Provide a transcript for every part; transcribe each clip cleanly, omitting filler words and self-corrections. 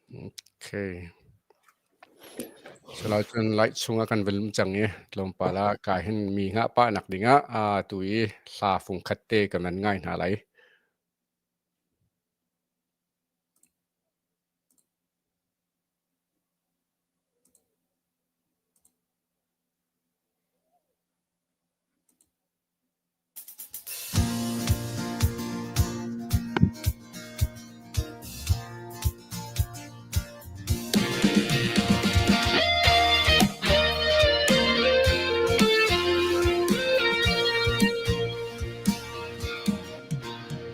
Okay. Salacun laih chungah kan va lum cang i tlawmpal ah ka hin mi hngah pah nak dingah tu i hla fungkhat te kan van ngai hna lai.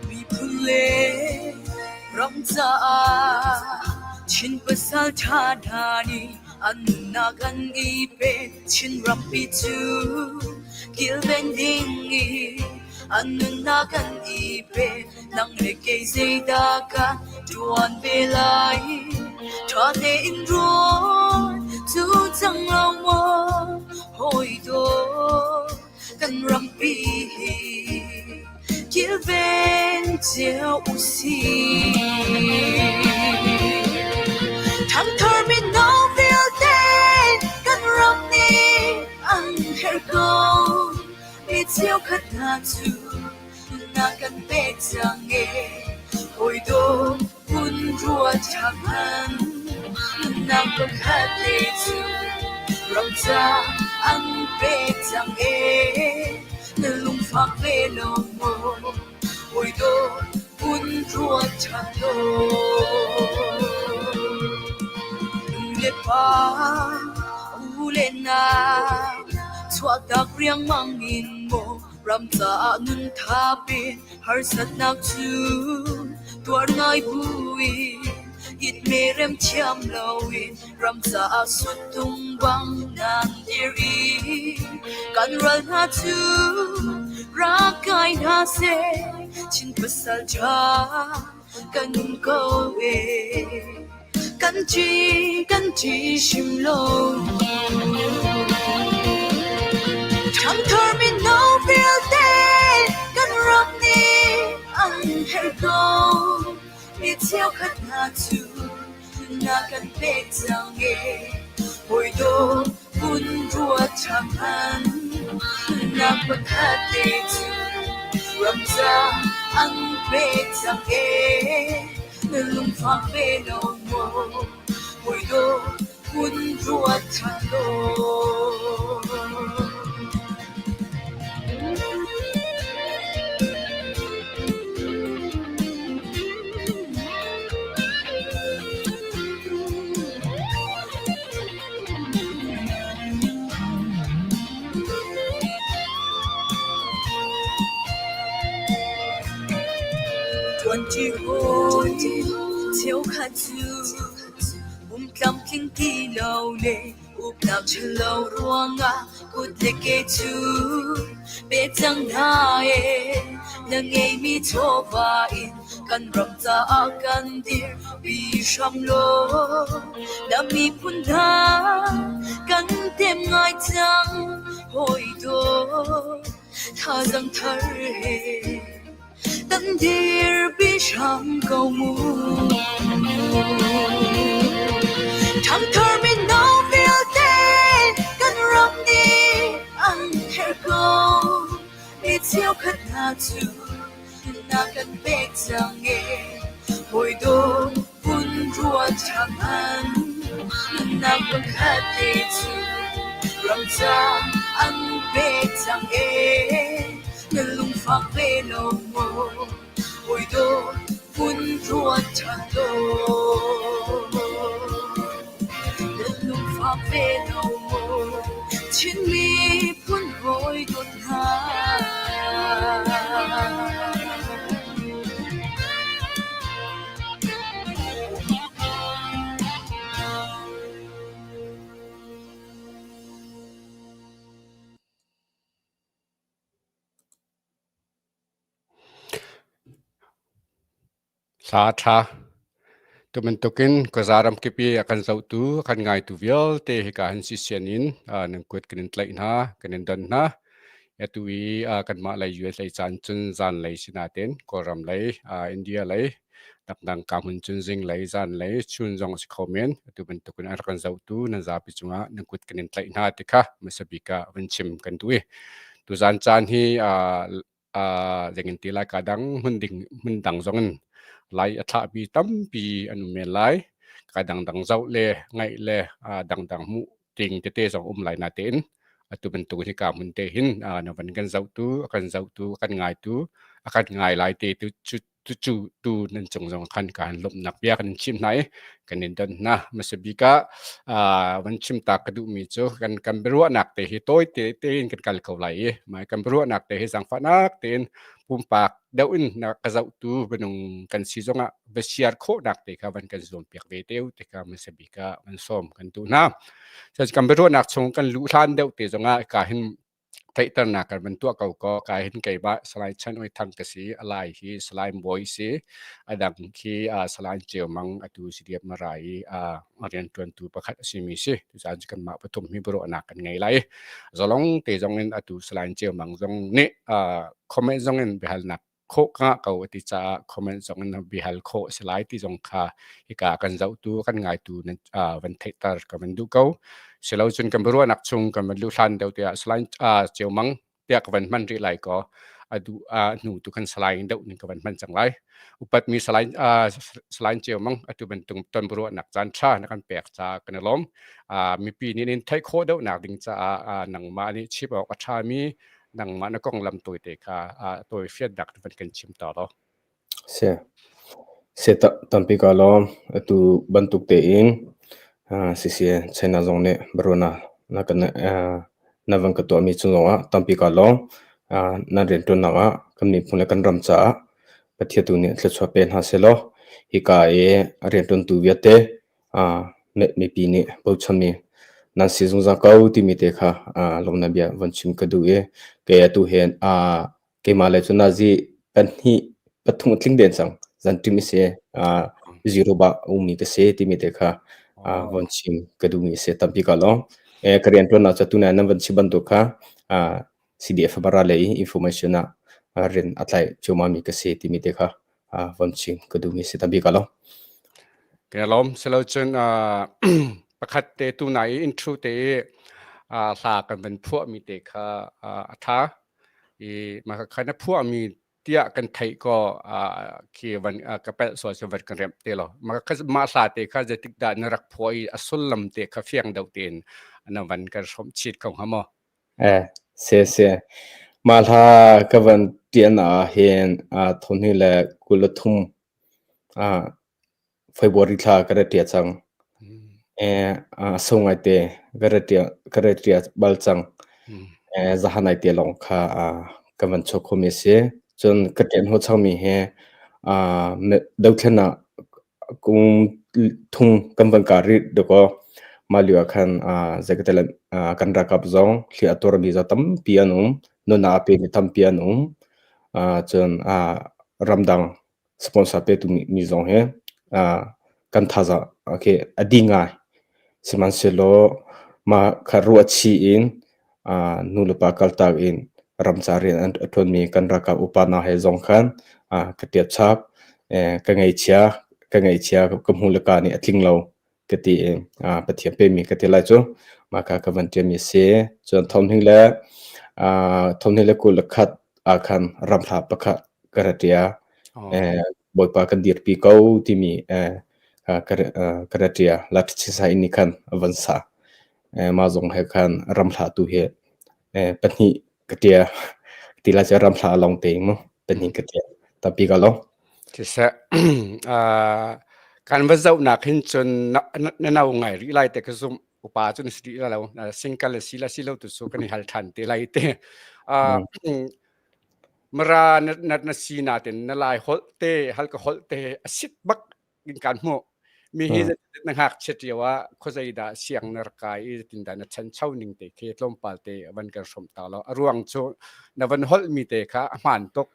Miphun le ram caah Chin pasal ṭha hna nih an nunnak an i pe. Chin rampi cu kilven ding i an nunnak an i pe. Nang le kei zeidah kan ṭuan ve lai? Ṭha tein ruat cu cang lo maw hawi dawt kan rampi hi kilven cio u sih. Ṭhangthar mino vialte kan ram nih an herh ko. Mi cheukhat hna cu nunnak kan pek cang e. Hawi dawt hun ruat ṭha hmanh. Nunnak pakhat te cu ram ca an pek cang e. Na lungfak ve lo maw? Hawi dawt hun ruat ṭhan law. Nu le pa, u le nau, chuahtak riangmang in maw ram caah nun thap in harsatnak cu tuar ngai buin it me rem thiam loin ram caah suttung bang nan dir i kan ral hna cu rak kai hna seh Chin pasal ṭha kan um ko e kan ṭi kan ṭi hrim lo. Ṭhangthar mino vialte kan ram nih an herh ko. Mi cheukhat hna cu na kan pek cang e. Hawi dawt hun ruat ṭha hmanh. Nunnak pakhat te cu ram ca an pek cang e. Na lungfak ve lo maw? Hawi dawt hun ruat ṭhan law. Ṭuanṭi hawi cheukhat cu pum tlamtling ti lo le uknak ṭhalo ruangah kut le ke cu pe cang hna e. Na ngeimi chawva in kan ram caah kan dirpi hram law. Na miphun hna kan tem ngai cang hawi dawt thazaang thar he kan dirpi hram ko mu. Ṭhangthar mino vialte kan ram nih an herh ko. Mi cheukhat hna cu na kan pek cang e. Hawi dawt hun ruat ṭha hmanh. Nunnak pakhat te cu ram ca an pek cang e. Na lungfak ve lo maw? Hawi dawt hun ruat ṭhan law. Na lungfak ve lo maw? Chin miphun hawi dawt hna. Hla a ṭha. Tubantukin khuaza ramkip i a kan zohtu, a kan ngaitu vialte hika hin sisian in nan kut kan in tlaih hna, kan in don hna. Atu i kanmah lei US lei caan cun zanlei si nain Kawlram lei, India lei. Dangdang ka hmun cun zinglei, zanlei, chun zong a si kho men. Atu bantukin a rak kan zohtu nan zapi cungah nan kut kan in tlaih hna ti kha hmasa bik ah van chim kan duh i tuzan caan hi zeitin ti lai ka dang hmun ding hmun dang zong in lai a thlahmi tampi an um men lai. Ka dangdang zoh le ngaih le dangdang hmuh ting tete zong um lai natein atu bantuk hi ka hmun te hin na van kan zohtu a kan zohtu a kan ngaitu a kan ngai lai te tu cu cu tu nan cung zong khan ka han lawmhnak bia kan in chim hna i kan in don hna. Hmasa bik ah van chim ta ka duhmi cu kan kan biaruahnak te hi tawi te tein kan kal ko lai i mai kan biaruahnak te hi zaangfahnak tein pumpak deuh in na ka zohtu minung kan si zongah va share khawhnak te kha van kan zuam piak ve te te kha hmasa bik ah van sawm kan duh hna. Kan biaruahnak chung kan luh hlan deuh te zongah ka hin theihternak kan van tuah ko kaw kai hin keimah Salai Chan Oi Thang ka si alai hi Salai Mawi si adang khi Salai Ceu Mang atu CDF Mara i riantuantu pakhat a simi si tucaan cu kanmah pathum hi biaruahnak kan ngei lai zalong te zong in atu Salai Ceu Mang zong nih comment zong in biahalnak khawh ka ngah ko a ti caah comment zong in bihal khawh a si lai ti zong kha hika kan zohtu kan ngaitu nan van theihter ka van duh ko. Silo cun kan biaruahnak chung kan van luh hlan deuh tiah Salai Ceu Mang tiah ka van hman rih lai kaw a duh a hnu tu kan Salai deuh ning ka van hman cang lai. Upatmi Salai Salai Ceu Mang atu bantuk ton biaruahnak caan tha na kan pek caah kan i lawm. Mipi nih nin theih khawh deuhnak ding caah nangmah nih chim awk a ṭhami nangmah na konglam tawite kha tawi fiannak van kan chim ta law. Si. Si tampi ka lawm. Atu bantuk tein sisi China zong nih baruna na kan na van ka tuahmi cung zongah tampi ka lawm. Nan rianṭuannak ah kan miphun le kan ram caah Pathian tu nih thluachuah pe hna sehlaw hika i rianṭuantu vialte mipi nih bochanmi nan si zungzal ko timi te kha lawmhnak bia von chim ka duh i kei atu hin keimah le cu nazi pahnih pathum a tling den cang zanṭim i si zero ba ummi ka si timi te kha von chim ka duhmi a si tampi ka lawm. Ka rianṭuannak cu tunai nan van chim bantuk kha CDF bara lei information ah rian a tlai cuahmahmi ka si timi te kha von chim ka duhmi si tampi ka lawm. Ka lawm. Silocun pakhat te tu nai i intro te i hla kan van phuahmi te kha a tha. I mah kha na phuahmi tiah kan theih ko khi van ka pelh sual cu van kan remh te lo. Mah kha mah hla te kha zeitik dah na rak phuah i a sullam te kha fiang deuh tein na van kan hrawmh chit kho hnga maw? Eh, si si. Mah hla ka van ṭian ah hin thawhni le 23 February thla ka ra ṭia cang. A so ngaite ka ra ṭia bal cang. Zahan nai te lawng kha ka van chuak khomi a si. Cun ka ṭian hawh changmi hi dothlen ah kum thum kan van kar rih dakaw mah lio ah khan zei ka ti lai kan ralkap zong thli a tuarmi zong tampi an um nunnak a pemi tampi an um cun ramdang sponsor petu mi zong hi kan thazaang okay a di ngai sihmanhsehlaw mah kha ruah chih in nu le pa kaltak in ramca rian a ṭuanmi kan ralkap upa hna he zong khan ka ṭiap chap. Ka ngaihchia, ka ngaihchia ka hmu le ka nih a tling lo ka ti i Pathian pemi ka ti lai cu mah kha ka van ṭialmi a si. Cun 2021 ah khan ramhla pakhat ka ra ṭial. Bawipa kan dirpi ko timi ka ra ṭial. Latchisa inn nih khan a van sa. Mah zong he khan ramhla tu hi pahnih ka ṭia. Ti lai cu ramhla lawng te mu pahnih ka ṭia. Tampi ka lawm. Siseh, kan va zohnak hin cun na no ngai rih lai te ka zumh. Upa cu na si rih lai lo. Single si la si lo tu cu kan i hal ṭhan te lai te. Mara na si natin na lai holh te, hal ka holh te a sit bak in kan hmuh. Mi hi na ngakchiat lio ah khuazei dah siang na rak kai i zeitindah na ṭhancho ning te khi tlawmpal te van kan hrawmh ta law. A ruang cu na van holh mi te kha a hmaan tuk.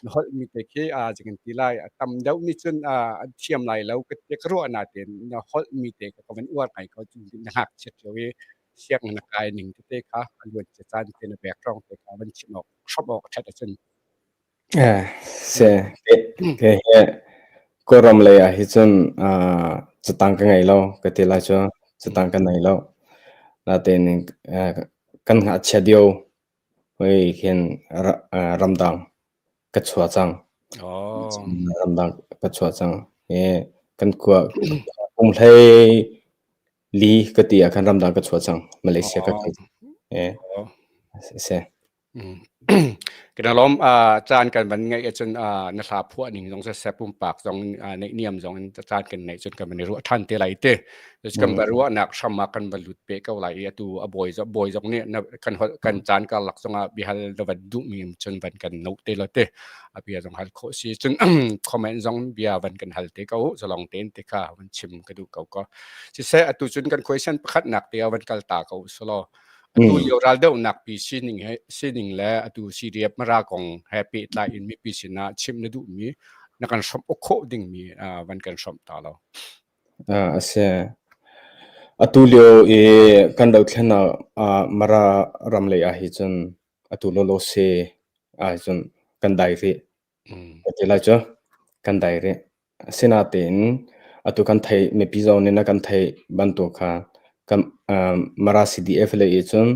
Na holh mi te khi zeikan ti lai a tam deuh nih cun an thiam lai lo ka ti ka ruah nain na holh mi te kha ka van uar ngai ko. Na ngakchiat lio i siang na kai ning tete kha a luan cia caan te na background te kha van chim awk hrawmh awk a ṭhat ahcun. Si. Ke hi. Kawlram lei ah hi cun catang ka ngei lo ka ti lai cu catang ka nei lo. Natein kan ngakchia dio hoi khin ramdang ka chuah cang. Ramdang ka chuah cang. I kan khua kum hlei li ka ti ah khan ramdang ka chuah cang. Malaysia ka kal. Si. Kan lawm caan kan van ngeih ahcun na hla phuah ning zong siseh pumpak zong neihniam zong in caan kan neih cun kan van i ruah ṭhan te lai ti. Kan va ruahnak hram ah kan va lut pe ko lai i atu a bawi bawi zong nih kan kan caan karlak zongah biahal na van duhmi cun van kan note te lo ti. A bia zong hal khawh si cun comment zong bia van kan hal te ko zalong tein ti kha van chim ka duh ko ko. Siseh atu cun kan question pakhatnak te ah van kal ta ko selaw Atu lio raldohnak pi sining he sining le atu CDF Mara kong he pehtlai in mipi sinah chimh na duhmi na kan hrawmh awk khawh dingmi van kan hrawmh ta lo. A si. Atu lio i kan dothlennak Mara ram lei ah hi cun atu lawlaw se ah cun kan dai rih. Ka ti lai cu kan dai rih. Asinain atu kan theih mipi zong nih na kan theih bantuk kha kan Mara CDF lei i cun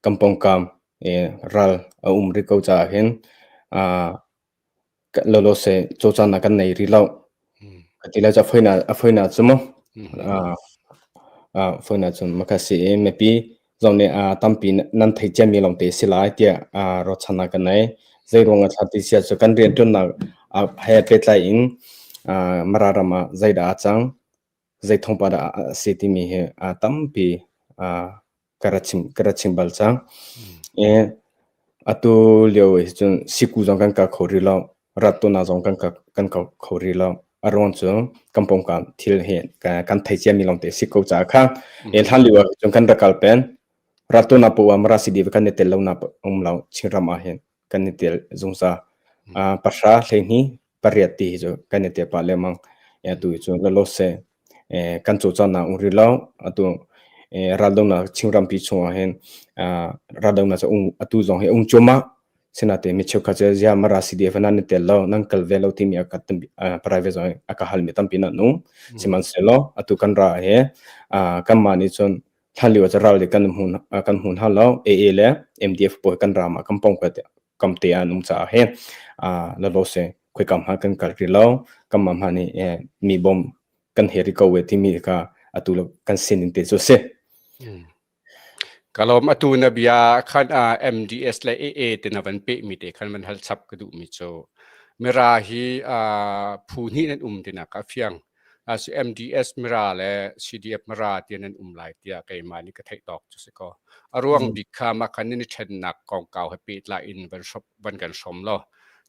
kan pawngkam i ral a um rih ko caah hin lawlawse cawlcanghnak kan nei rih lo. Ka ti lai cu a foinak cu mu. Foinak cun maka si i mipi zong nih tampi nan theih ciami lawngte si lai tiah ruahchannak ka nei. Zeiruang ah thla ti sia cu kan rianṭuannak he pehtlai in Mara ram ah zeidah a cang, zei thawngpang dah a si timi hi tampi ka ra chim ka ra chim bal cang. Atu lio hi cun siku zong kan kal kho rih lo. Rat tunak zong kan kan kal kho rih lo. A ruang cu kan pawngkam thil hi kan thei ciami lawngte si ko caah kha hlan lio ah cun kan rak kal pen. Rat tunak poah Mara CD kan i tel lo nak um lo Chinram ah hin kan i tel zungzal. Pahra 12 pariat ti hi cu kan i tel pah lengmang. Atu cu lalose kan cawlcanghnak um rih lo. Atu raldohnak Chinrampi chungah hin raldohnak cu atu zong hi um cuahmah. Sinain mi cheukhat cu ziah Mara CDF nan i tel lo, nan kal ve lo timi a ka private zong a ka halmi tampi nan um. Sihmanhsehlaw atu kan ra hi kanmah nih cun hlan lio cu ral kan hmu kan hmu hna lo. AA le MDF pawl kan ram ah kan pong kam te an um caah hin lalose khoikam hmanh kan kal rih lo. Kanmah hmanh nih mi bawm kan he rih ko ve timi kha atu kan sining te cu a si. Ka lawm atu na bia khan MDS le AA te na van pehmi te khan van hal chap ka duhmi cu Mira hi phu hnih nan um tinak a fiang. Si MDS Mira le CDF Mara ti nan um lai tiah keimah nih ka theih tawk cu si ko. A ruang bik kha mah khan nan i ṭhennak kongkau he pehtlai in van shop van kan hrawm lo.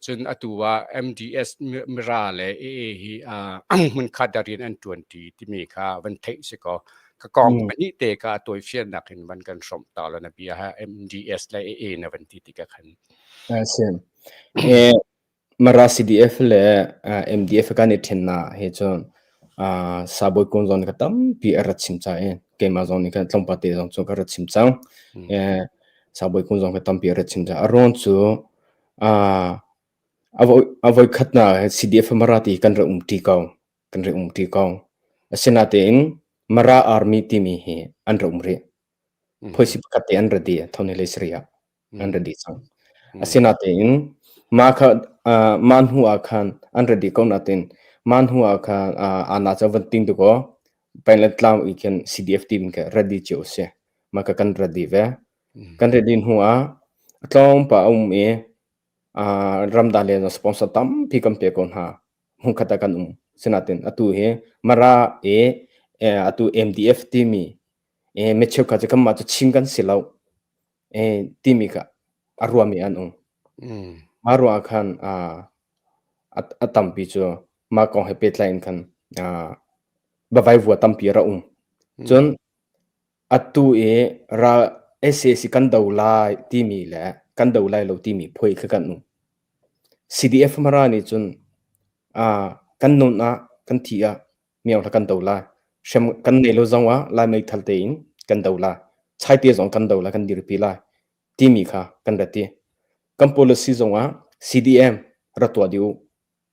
Cun atu ah MDS Mira le AA hi hmunkhat ah rian an ṭuanṭi timi kha van theih si kaw ka kong pahnih te kha a tawifiannak in van kan hrawmh ta lo na bia ha MDS le AA na van ti tikah khan. Si. Mara CDF le MDF kan i ṭhennak he cun Sabawi kung zong ka tampi a rat chim ca i keimah zong nih khan tlawmpal te zong cu ka rat chim cang. Sabawi kung zong ka tampi a rat chim cang. A ruang cu a voikhatnak CDF Mara ti kan rak um ṭi ko. Kan rak um ṭi ko. Asinain Mara Army timi hi an rak um rih. Phoisi pakhat te an ra di thoni le sarih ah an ra dih cang. Asinain mah kha mah hnu ah khan an ra dih ko nain mah hnu ah khan ana cu van ting tu kaw peng le tlang i khin CDF team kha ready cio a si. Mah kha kan ready ve. Kan ready hnu ah a tlawmpal a um i ramdang le sponsor tampi kan pe ko hna. Hmunkhat ah kan um. Sinain atu hi Mara i atu MDF timi mi cheukhat cu kanmah cu Chin kan si lo. Timi kha a ruahmi an um. Mah ruah ah khan a tampi cu mah kong he pehtlai in khan biavaivua tampi a rak um. Cun atu i ral sac kan do lai timi le kan do lai lo timi phuai kha kan um. CDF Mara nih cun kan nun ah kan thi ah miang hla kan do lai. Hrem kan nei lo zong ah Lai meithal tein kan do lai. Chaite zong kan do lai, kan dirpi lai timi kha kan rat i kan policy zong ah CDM rat tuah dih u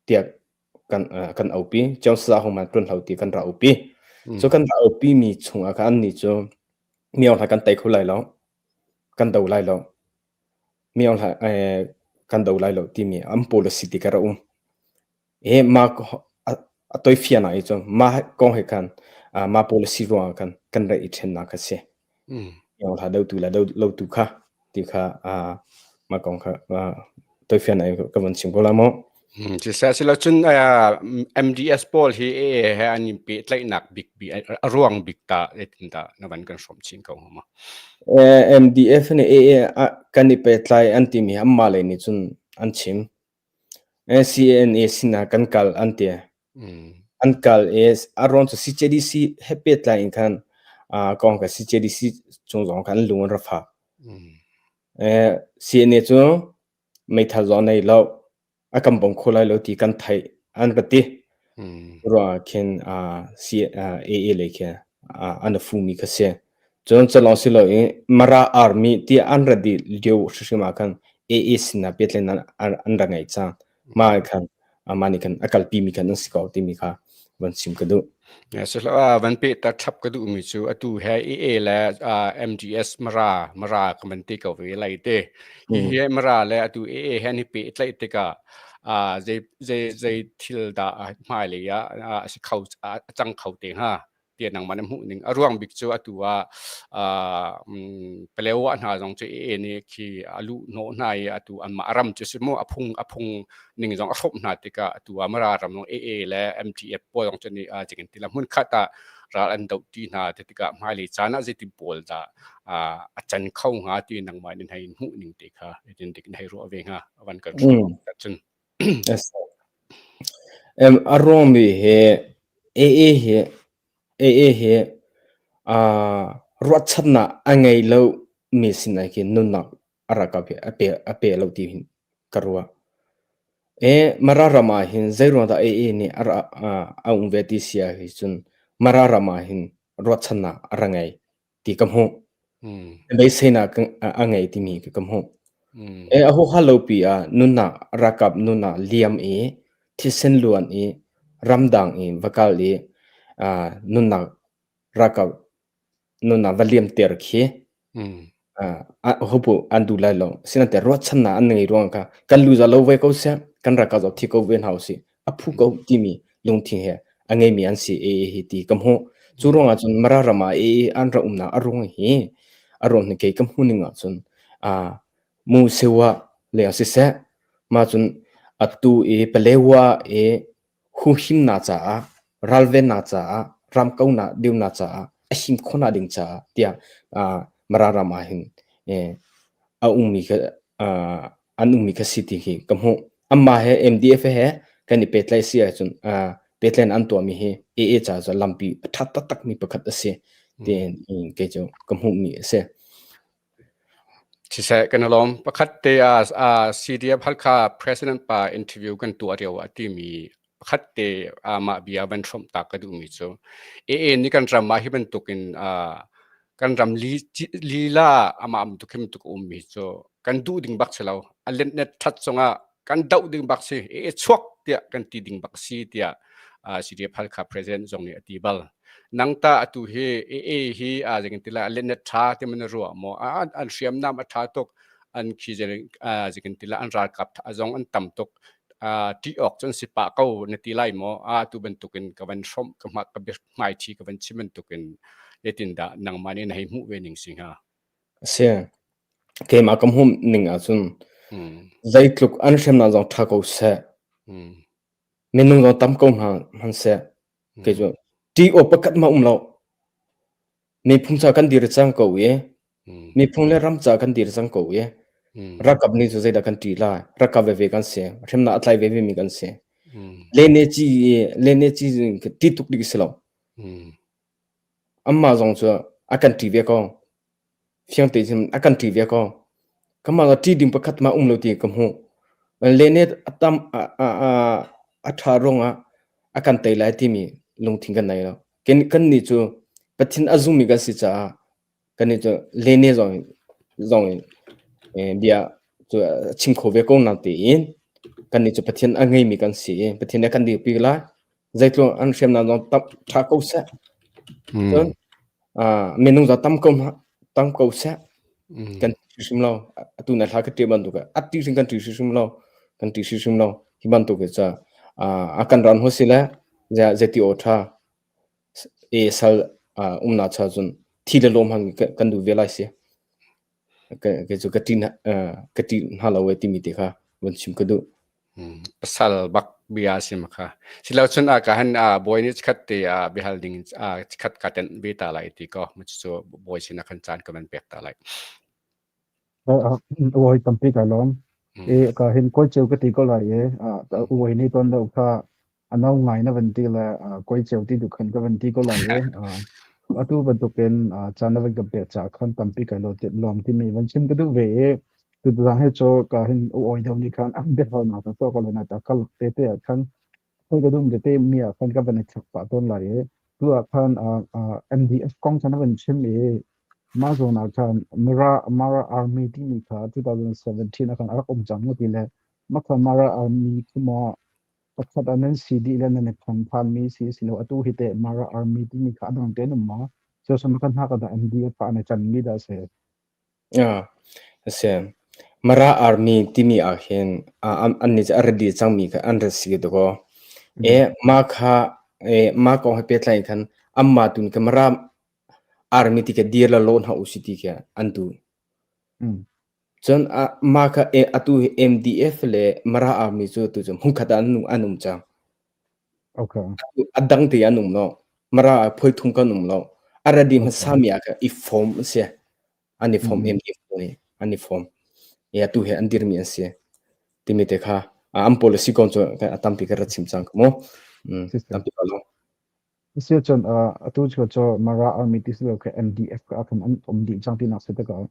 tiah kan kan aupi. Chiang Saza Hung man ṭuan hlah u ti kan ra aupi. Cu kan ra aupi mi chungah khan annih cu Myo hla kan tei kho lai lo, kan do lai lo. Myo hla kan do lai lo timi an policy ti ka ra um. I mah a toifian ah cun mah kong he khan mah policy ruangah khan kan rak i ṭhennak a si. Myo hla dotu le do lotu kha ti kha mah kong kha toifian ah ka von chim ko la maw. Siseh silocun MDS pawl hi AA he an in pehtlaihnak bik bi a ruang bik ta zeitindah na van kan hrawm chin ko hnga maw? MDF nih AA kan i pehtlai an timi anmah lei nih cun an chim. CNA sinah kan kal an ti. An kal i a ruang cu CJDC he pehtlai in khan kong ka CJDC cung zong khan an lung an ra fak. CNA cu meithal zong nei lo a kan bawm kho lai lo ti kan theih an ka ti. Ruangah khin AA lei khi an fumi kha si. Cun culawng si loin Mara Army tiah an ra dih lio hrimhrim ah khan AA sinah pehtlaihnak an ra ngei cang. Mah khan mah nih khan a kalpimi khan an si ko timi kha van chim ka duh. Van pehter chap ka duhmi cu atu he AA le MGS Mara Mara ka van ti ko ve lai te. Hi hi Mara le atu AA he an i pehtlaih tikah zei zei zei thil dah hmailei ah a si kho a cang kho te hnga? Tiah nangmah na hmuh ning. A ruang bik cu atu ah Palewa hna zong cu AA nih khi a luh hnawh hna i atu anmah ram cu si mu a phung a phung ning zong a hrawmh hna tikah atu ah Mara ram zong AA le MTF pawl zong cu nih zeitin ti la hmun khat ah ral an doh ti hna ti tikah hmailei caan ah zeitin pawl dah a can kho hnga ti nangmah nih hei hmuh ning te kha zeitin dik na hei ruah ve hnga van kan cun. A ruangmi hi AA hi AA hi ruahchannak a ngei lomi sinah khin nunnak a ralkap hi a pe a pe lo ti hin ka ruah. Mara ram ah hin zeiruang dah AA nih a a um ve ti si ah hi cun Mara ram ah hin ruahchannak a ra ngei ti ka hmuh. Beiseinak a ngei timi ka hmuh. A huha lopi ah nunnak ralkap nunnak liam i thisen luan i ramdang i va kal i nunnak ralkap nunnak va liam ter khi hopu an duh lai lo. Sinain ruahchannak an ngei ruang kha kan lu za lo ve ko seh, kan ralkap zong thi ko ve hna usih. A phu ko timi lungthin he a ngeimi an si e hi ti ka hmuh. Cu ruangah cun Mara ram ah e an ra umnak a ruang hi a ruang hi kei ka hmuh ning ah cun mu sewa le siseh ma cun atu i Palewa i huhimnak caah ralvennak caah ramkonak deunak caah a him khawhnak ding caah tiah Mara ram ah hin a ummi kha an ummi kha si ti hi ka hmuh. Amah he MDF he kan i pehtlaih si ahcun pehtlaihnak an tuahmi hi AA ca cu lampi a ṭha taktakmi pakhat a si tiin kei cu ka hmuhmi a si. Siseh kan i lawm. Pakhat te ah CDF Halkha President pa interview kan tuah lio ah timi pakhat te mah bia van hrawmh ta ka duhmi cu AA nih kan ram ah hi bantukin kan ram lila amah bantuk hi bantuk a ummi cu kan duh ding bak si lo. A letnet ṭhat zongah kan doh ding bak si. AA chuak tiah kan ti ding bak si tiah CDF Halkha President zong nih a ti bal. Nang ta atu hi AA hi a zeitin ti lai a letnet ṭha ti man ruah maw? An hriamnam a ṭha tuk an khi zeitin ti lai an ralkap zong an tam tuk ṭih awk cun si pah ko na ti lai maw? Atu bantukin ka van hrawmh ka ka hmaiṭhi ka van chim bantukin zeitindah nangmah nih na hei hmuh ve ning si hnga? Si. Keimah ka hmuh ning ahcun zeitluk an hriamnam zong ṭha ko seh. Minung zong tam ko hna hmanhseh kei cu ṭih awk pakhat hmanh um lo. Miphun ca kan dir cang ko i miphun le ram ca kan dir cang ko i ralkap nih cu zeidah kan ṭih lai? Ralkap veve kan si. Hriamnam a tlai veve mi kan si. Lene ci lene ci ṭih tuk ding si lo. Amah zong cu a kan ṭih ve ko. Fiang tein a kan ṭih ve ko. Kamah ah ṭih ding pakhat mah um lo ti ka hmuh. Lene a tam a a a a ṭha ruangah a kan tei lai timi lungthin kan nei lo. Kan kannih cu Pathian a zummi kan si caah kannih cu lene zong zong in bia cu a chim kho ve ko na tiin. Kannih cu Pathian a ngeimi kan si i Pathian nih a kan dirpi lai. Zeitluk an hriamnam zong tam ṭha ko seh. Cun minung zong tam ko tam ko seh. Kan ṭih hrimhrim lo. Atu na hla ka ṭih bantuk a ṭih hrim kan ṭih hrimhrim lo. Kan ṭih hrimhrim lo. Hi bantuk hi ca a kan ran ho si le zeiti aw ṭha e sal umnak cha cun thi le lawm han kan duh ve lai si. Kei cu ka ṭih ka ṭih hna lo e timi te kha van chim ka duh. Pasal bak bia a si ma kha. Silo cun a ka han a bawi nih chikkhat te a biahal ding a chikkhat ka tenh ve ta lai ti ko. Cu bawi sinah khan caan ka van pek ta lai. Uai tampi ka lawm. E ka hin koi cheu ka ti ko lai e. Uai ni ton lo kha a no ngai na van ti le koi cheu ti du khan ka van ti ko lai e. Atu bantukin caan na van ka pek ca khan tampi ka lo lawm timi van chim ka duh ve e. Tu zang he cho ka hin uai deuh ni khan ang biahal na ta to ko le na ta kal te te ah khan Hoi ka dum tete mi ah khan ka van i chak pah tawn lai i tu ah khan MDF kong khan a van chim i mah zawn ah khan Mara Mara Army timi kha 2017 ah khan a rak um cang ti le mah kha Mara Army khi maw pakhat ah nan si dih le nan i phan phanmi si si lo atu hi teh Mara Army timi kha a dang tein um maw? Cu sama khan hna ka dah MDF ah an i canmi dah a si. A si. Mara Army timi ahhin annih cu a ready cangmi kha an rat si dakaw. E mah kha e mah kong he pehtlai in khan anmah tu nih khan Mara Army ti kha dir le law hna usih ti khi an duh. Cun mah kha atu hi MDF le Mara Army cu atu cu hmunkhat ah an um cang. A dang te an um lo. Mara ah phoi thum kan um lo. A ready hmasa mi ah khan i form a si. An i form MDF nih an i form. E atu he an dirmi an si. Timi te kha an policy kong cu a tampi ka rat chim cang ka mu. Tampi ka lo. Si cun atu cu cu Mara Army ti si lo kha MDF ka khan an um dih cang ti nak si te ko.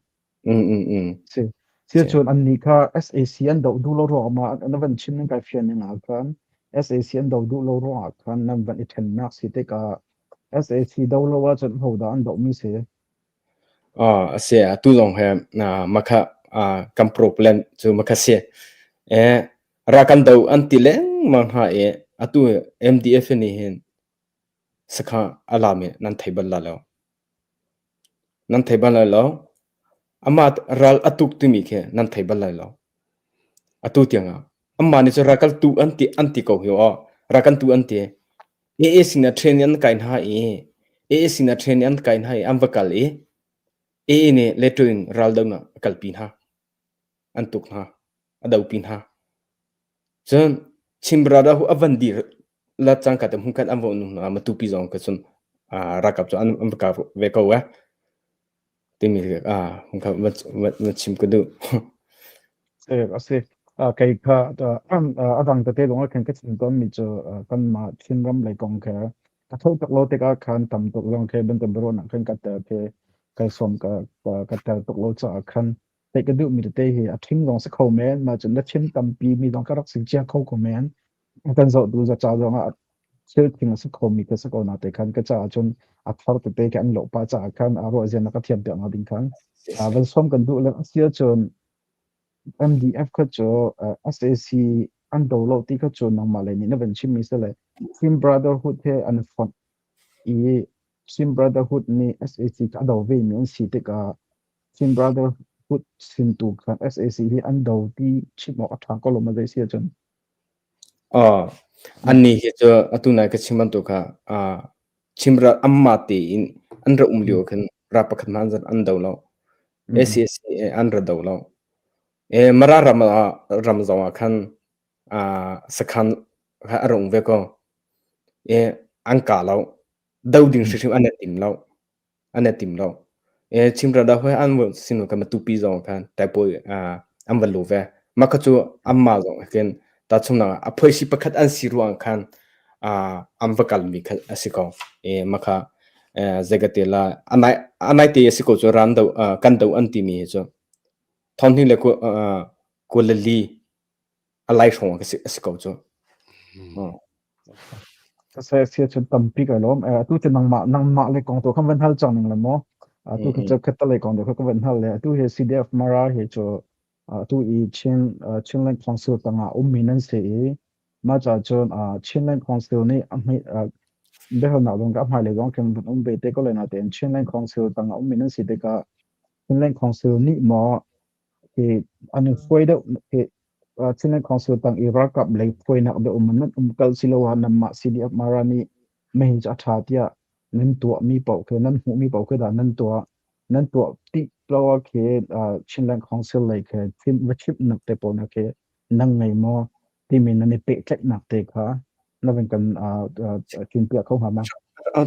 Si. Si cun annih kha sac an doh duh lo ruangah ma na van chim nan kai fian ning ah khan sac an doh duh lo ruangah khan nan van i ṭhennak si tikah sac do lo ahcun hodah an dohmi si? A si atu zong he makha kan problem cu makha si. Eh ra kan do an ti lengmang hna i atu MDF nih hin sakha a lami nan thei bal la lo. Nan thei bal lai lo. Amah ral a tuk timi khi nan thei bal lai lo. Atu tiangah. Amah nih cun ral kan tu an ti an ti ko hi aw. Ral kan tu an ti. AA sinah train an kai hna i AA sinah train an kai hna i an va kal i AA nih letu in ral donak a kalpi hna. An tuk hna. A dopi hna. Cun Chin brother hu a van dir la cangka te hmunkhat an va um hna Matupi zong ka cun ralkap cu an va kap ve ko eh timi hmunkhat va chim ka duh. A si. Kei kha a dang tete lawng ah khan ka chim tawnmi cu kanmah Chinram lei kong kha ka tho tuk lo tikah khan tam tuk zong khi bantuk biaruahnak khan ka tel khi kai sawm ka ka tel tuk lo caah khan theih ka duhmi tete hi a ṭhing zong si kho men mah cun na chim tampi mi zong ka rak si cia kho ko men kan zohtu za ca zong ah thil thing a si khomi ka si ko na te khan ka caah cun a thar tete khi an lawh pah caah khan a ruah zian na ka thiam piak na ding khan van som kan duh le a si ahcun MDF kha cu SAC an do lo ti kha cu nangmah lei nih na van chimmi si le Team Brotherhood he an fonh i Team Brotherhood nih SAC kha a do ve mi an si tikah Team Brotherhood sin tu khan SAC hi an do ti chim awk a ṭha ko lo ma zei si ahcun Aw, annih hi cu atu nai ka chim bantuk kha Chimral anmah tein an ra um lio khin ral pakhat hmanh an do lo. SAC an ra do lo. Mara ram ah ram zong ah khan sakhan kha a rung ve ko. An kah lo. Do ding hrimhrim an i tim lo. An i tim lo. Chimral dah hoi an sinu khan Matupi zong khan taipawi an va lu ve. Mah kha cu anmah zong khin tahchunhnak ah a phoisi pakhat an si ruang khan an va kalmi kha a si ko. Mah kha zeikate la a nai te a si ko cu ran do kan do an timi hi cu thonghnih le kul le li a lai hrawng a si ko cu. Sia cun tampi kai lawm. Atu cu nangmah nangmah le kong tu khan van hal cang ning le maw? Atu kha cu khatalei kong tu kha ka van hal le atu hi CDF Mara hi cu. Atu i Chin Chinland Council tangah ummi nan si i mah caah cun Chinland Council nih a hmai biahalnak zong ka hmailei zong khin vun um ve te ko lai natein Chinland Council tangah ummi nan si tikah Chinland Council nih maw hi an i hruai deuh hi Chinland Council tang i ralkap lei hruainak deuh um nan um kal siloah nanmah CDF Mara nih mei cu a ṭha tiah nan tuahmi paoh khi nan hmuhmi paoh khi dah nan tuah nan tuah ti lo ah khi Chinland Council lei khi chim va chimhnak te pawl na khi nan ngei maw timi nan i pehtlaihnak te kha na van kan kinpiah kho hnga ma?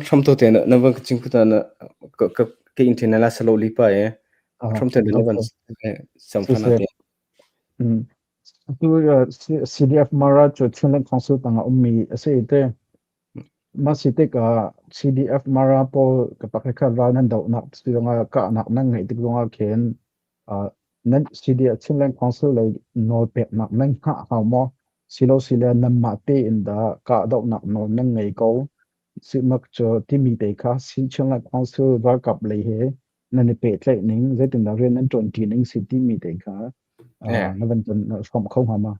Hram to te na van ka chim kuta na ka ka ka internet la salo li pa e hram te na van sam phana te. Tu CDF Mara cu Chinland Council tangah ummi a si te. Mah si tikah CDF Mara pawl ka pakhat ral nan dohnak zongah kahnak nan ngeih tik zongah khin nan CDF Chinland Council lei nawlpeknak nan hngah hau maw? Silo sile nanmah tein dah kahdohnak nawl nan ngei ko? Simak cu timi te kha Chinland Council ralkap lei he nan i pehtlaih ning zeitindah rian nan ṭuanṭi ning si timi te kha na van kan hrawmh kho hnga ma?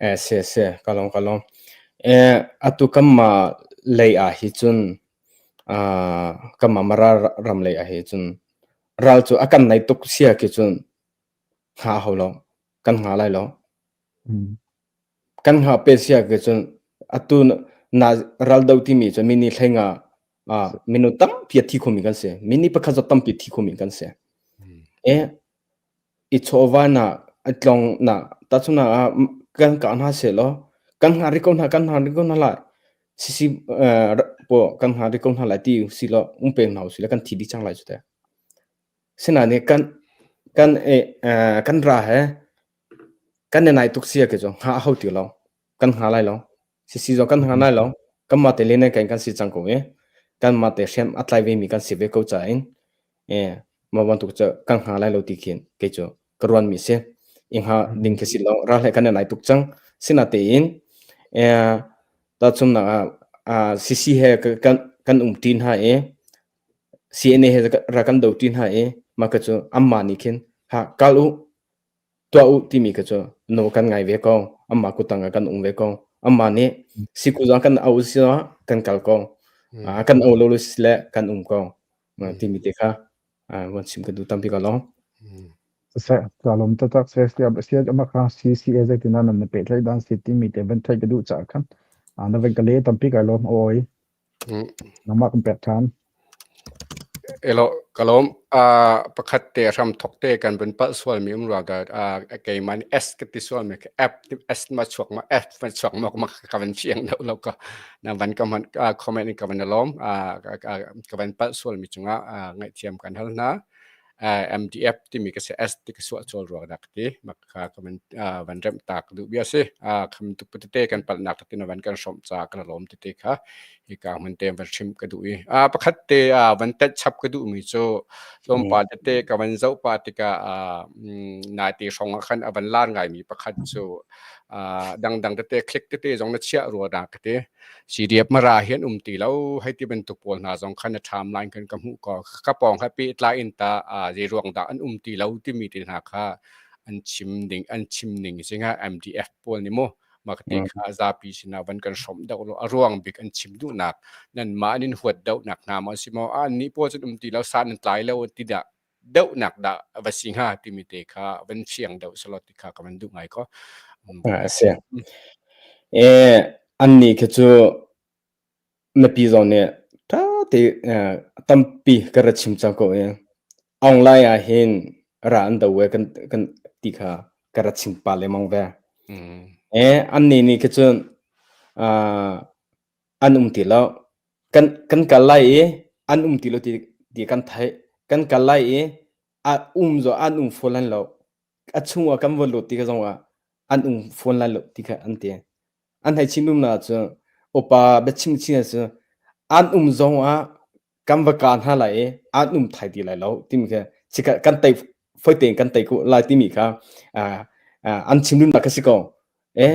Eh, si si, ka lawm ka lawm. Eh, atu kanmah lei ah hi cun ah kanmah Mara ram lei ah hi cun ral cu a kan nai tuk sia khi cun hnga hau lo. Kan hnga lai lo. Kan hnga pe sia khi cun atu na ral do timi cu mini thlenga ah minu tampi a thi khomi kan si. Mini pakhat zong tampi thi khomi kan si. Eh, i chawva na a tlong na tahchunhnak ah kan kah hna sehlaw kan hngah rih ko hna kan hngah rih ko hna lai sisi po kan hngah rih ko hna lai ti si law um peng hna usih law kan thi dih cang lai cu teh. Sinain kan kan kan ra he kan i nai tuk sia ke cu hngah a hau ti lo kan hngah lai lo. Sisi zong kan hngah lai lo. Kanmah te le kan kan si cang ko i kanmah te hriam a tlai ve mi kan si ve ko ca in eh mah bantuk cu kan hnga lai lo ti khin kei cu ka ruan mi si. I hnga ding khi si lo ral he kan i nai tuk cang. Sinatein eh tahchunhnak ah sisi he kan kan um ṭi hna i CNA he ra kan do ṭi hna i mah ka cu anmah nih khin ha kal u tuah u timi kha cu no kan ngai ve ko amah kutang ah kan um ve ko amah nih siku zong kan au si kan kal ko kan au lo si le kan um ko timi te kha van chim ka duh tampi ka long Se kalom tatak se sia sia ama kha CCA zeitin nan na pe tlai dan si timi te van thai ka duh cha khan na van ka le tampi ka lom oi Nangmah kan pek ṭhan. Elo ka lawm. Uh, pakhat te hram thok te kan vun palh sualmi um ruang dah uh, keimah nih S ka ti sualmi ka F S ma chuak ma F ma chuak ma ma ka van fiang deuh lo ka na van ka man uh, comment in ka van lawm uh, ka van palh sualmi cungah uh, ngaihthiam kan hal hna. MDF timi ka si S ti ka suah chawl ruang dah ka ti mak kha ka van van remh ta ka duh bia si kham tuk tete kan palhnak te na van kan hrawmh ca kan lawm tete kha hika hmun te van hrim ka duh i pakhat te van tet chap ka duh mi cu tlawmpal tete ka van zoh pa tikah nai te hrawng ah khan a van lar ngai mi pakhat cu dangdang tete click tete zong na chiah rua dah ka ti CDF Mara hi an um ti lo hei ti bantuk pawl hna zong khan a ṭham lai khan ka hmuh ko ka pawng kha pehtlai in ta zei ruang dah an um ti lo timi te hna kha an chim ding an chim ning singa MDF pawl nih mu mah te kha zapi sinah van kan hrawmh deuh lo a ruang bik an chim duhnak nan mah an in huat deuhnak hna maw si maw an nih pawl cun um ti lo san an tlai lo ti dah deuhnak dah va si hnga timi te kha van fiang deuh selaw ti kha ka van duh ngai ko. A si. Eh, annih khi cu mipi zong nih ṭha te tampi ka ra chim cang ko i online ah hin ra an do e kan kan ti kha ka ra chim pa lengmang ve. Eh, annih nih khi cun an um ti lo. Kan kan kal lai i an um ti lo ti ti kan theih. Kan kal lai i a um zong an um fawn lai lo. A chung ah kan va lut ti ka zong ah an um fawn lai lo ti kha an ti. An hei chim umnak cu upa biachim chin cu an um zong ah kan va ka hna lai i an um thai ti lai lo timi kha chikkhat kan tei foi tein kan tei ko lai timi kha an chim duhnak kha si ko. Eh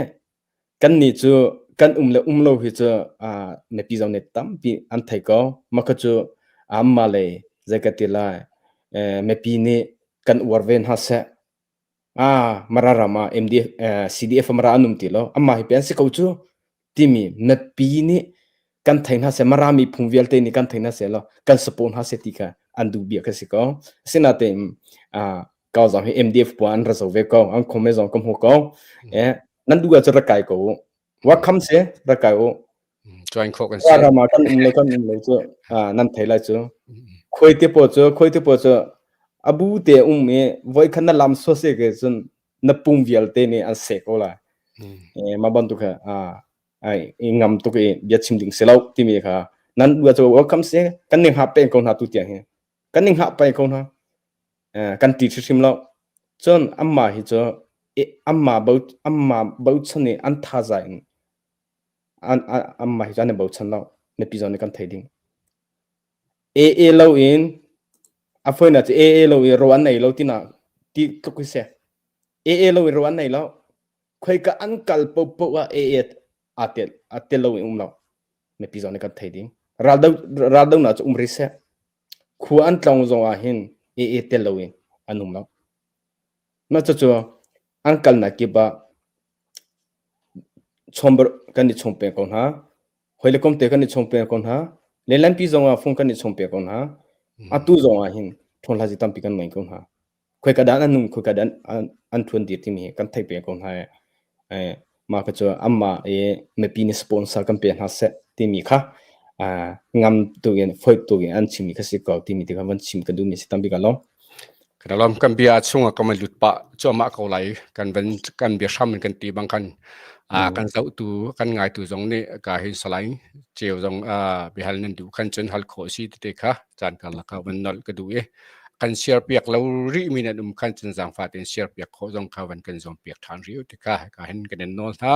Kannih cu kan um le um lo hi cu mipi zong nih tampi an thei ko. Mah kha cu anmah lei zei ka ti lai mipi nih kan uar ve hna seh. Ah, Mara ram ah MDF, eh, CDF Mara an um ti lo. Amah hi pen si ko cu timi mipi nih kan thei hna seh Mara miphun vialte nih kan thei hna seh law kan support hna seh ti kha an duh bia kha si ko. Asinain ah kau zong hi MDF pua an ra zo ve ko. An khome zong ka hmu ko. Eh, nan duh ahcun ra kai ko u. Wakam se ra kai u. Join khawh kan si. Ram ah kan um le kan um lo cu nan thei lai cu. Khuai te pawl cu khuai te pawl cu abu te um i voi khat na lam so se ke cun na pum vialte nih an seh ko lai. Eh ma bantuk kha ai i ngam tuk i bia chim ding si lo timi kha nan bua cu welcome se kan ning ha peng ko hna tu tiang hi kan ning ha peng ko hna kan ti hrim lo cun amma hi cu amma bo amma bochan i an thaza in an amma hi cu an i bochan lo mipi zong nih kan thei ding AA lo in a foina cu AA lo i ro an ei lo tina ti tluk hi se AA lo i ro an ei lo khoika an kal popo ah AA a tel a tel lo in um lo mipi zong nih kan thei ding raldo raldo na cu um ri se khua an tlong zong ah hin AA tel lo in an um lo ma cu cu an kalnak kip ah chombar kan i chom peng ko hna hoi le kom te kan i chom peng ko hna lenlampi zong ah phung kan i chom peng ko hna atu zong ah hin thon hlazi tampi kan ngei ko hna khoi ka dan an nung khoi ka dan an thuan dir timi hi kan thei peng ko hna eh ma ka chu amma e mipi ni sponsor kan pe hna seh timi kha ngam tu in foi tu in an chimi kha si ko timi ti kha van chim ka du mi si tampi ka lo Kan lom kan bia chungah kan lut pah cuahmah ko lai kan van kan bia hram in kan ti bang khan a kan zohtu kan ngaitu zong nih ka hin salai ceu zong a biahal nan duh khan cun hal khawh si tete kha caan karlak ah van nolh ka duh i kan share piak lo rih mi nan um khan cun zaangfah tein share piak khawh zong kha van kan zuam piak ṭhan rih ti kha ka hin kan in nawl hna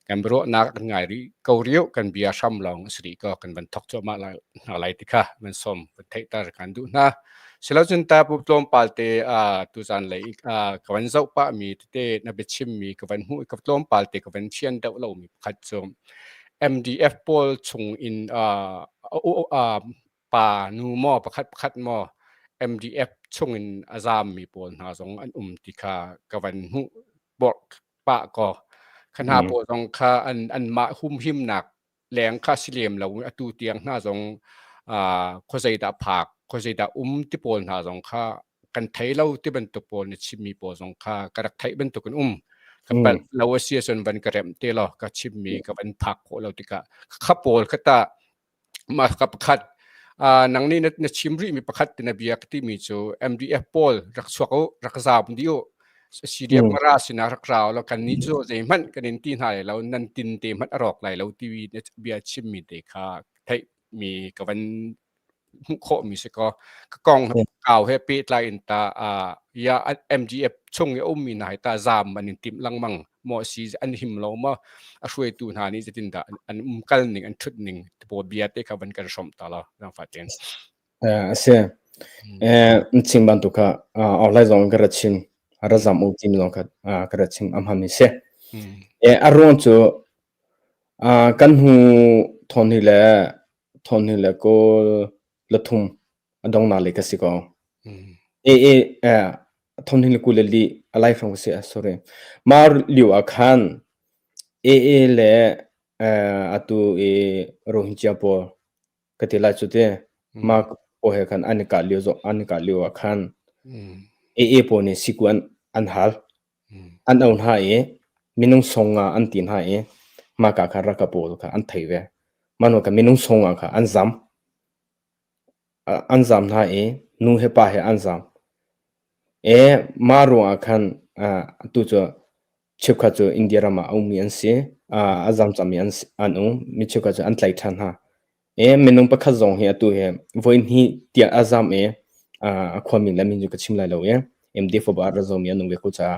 kan biaruahnak kan ngai rih ko riu kan bia hram lawng a si rih ko kan van thok cuahmah hna lai ti kha van sawm van theihter kan duh hna Silocun ta pu tlawmpal te tuzan lei ka van zoh pahmi tete na biachimmi ka van hmuh i ka tlawmpal te ka van fian deuh lomi pakhat cu MDF pawl chung in pa nu maw pakhat pakhat maw MDF chung in a zaammi pawl hna zong an um ti kha ka van hmuh pah kaw kha hna pawl zong kha an anmah humhimnak leng kha si lem lo atu tiang hna zong khuazei dah phak khuazei dah um ti pawl hna zong kha kan thei lo ti bantuk pawl na chimmi pawl zong kha ka rak theih bantuk in um ka palh lo a si ahcun van ka remh te law ka chimmi ka van phak khawh lo tikah kha pawl kha ta mah ka pakhat nang nih na chim rihmi pakhat ti na bia ka timi cu MDF pawl rak chuak u rak zaam dih u CDF mara sinah rak ra law kan nih cu zeihmanh kan in ti hna lai lo nan tin te hmanh a rawk lai lo ti bia chimmi te kha theihmi ka van hmuh khawhmi si ko ka kong kau he pehtlai in ta ya MGF chung i ummi hna hi ta zaam an in timh lengmang maw si an him lo maw a hruaitu hna nih zeitin dah an um kal ning an thut ning ti pawl bia te kha van kan hrawmh ta law zangfah tein A si. Chim bantuk kha online zong ka ra chim. Ra zam u tim zong kha ka ra chim am ham si. A ruang cu kan hnu thon hi le thon hi le kawl la thum a dong na le ka si ko. E e thon hi le ku le li a lai fang si sorry. Ma liu a khan e e le atu e Rohingya pawl ka ti lai cu te ma paw he khan an i kah lio zong an i kah lio ah khan AA pawl nih siku an an hal an au hna i minung songa an ti hna i mah ka kha raka pawl kha an thei ve manu ka minung songa kha an zam an zam hna i nu he pa he an zam e ma ruang ah khan tu cu cheukhat cu India ram ah a ummi an si. A zam cangmi an an um. Mi cheukhat cu an tlaih ṭhan hna. E minung pakhat zong hi atu hi voi hnih tiang a zam i a khuami le a min cu ka chim lai lo i MD4 ba a ra zomi an um ve ko caah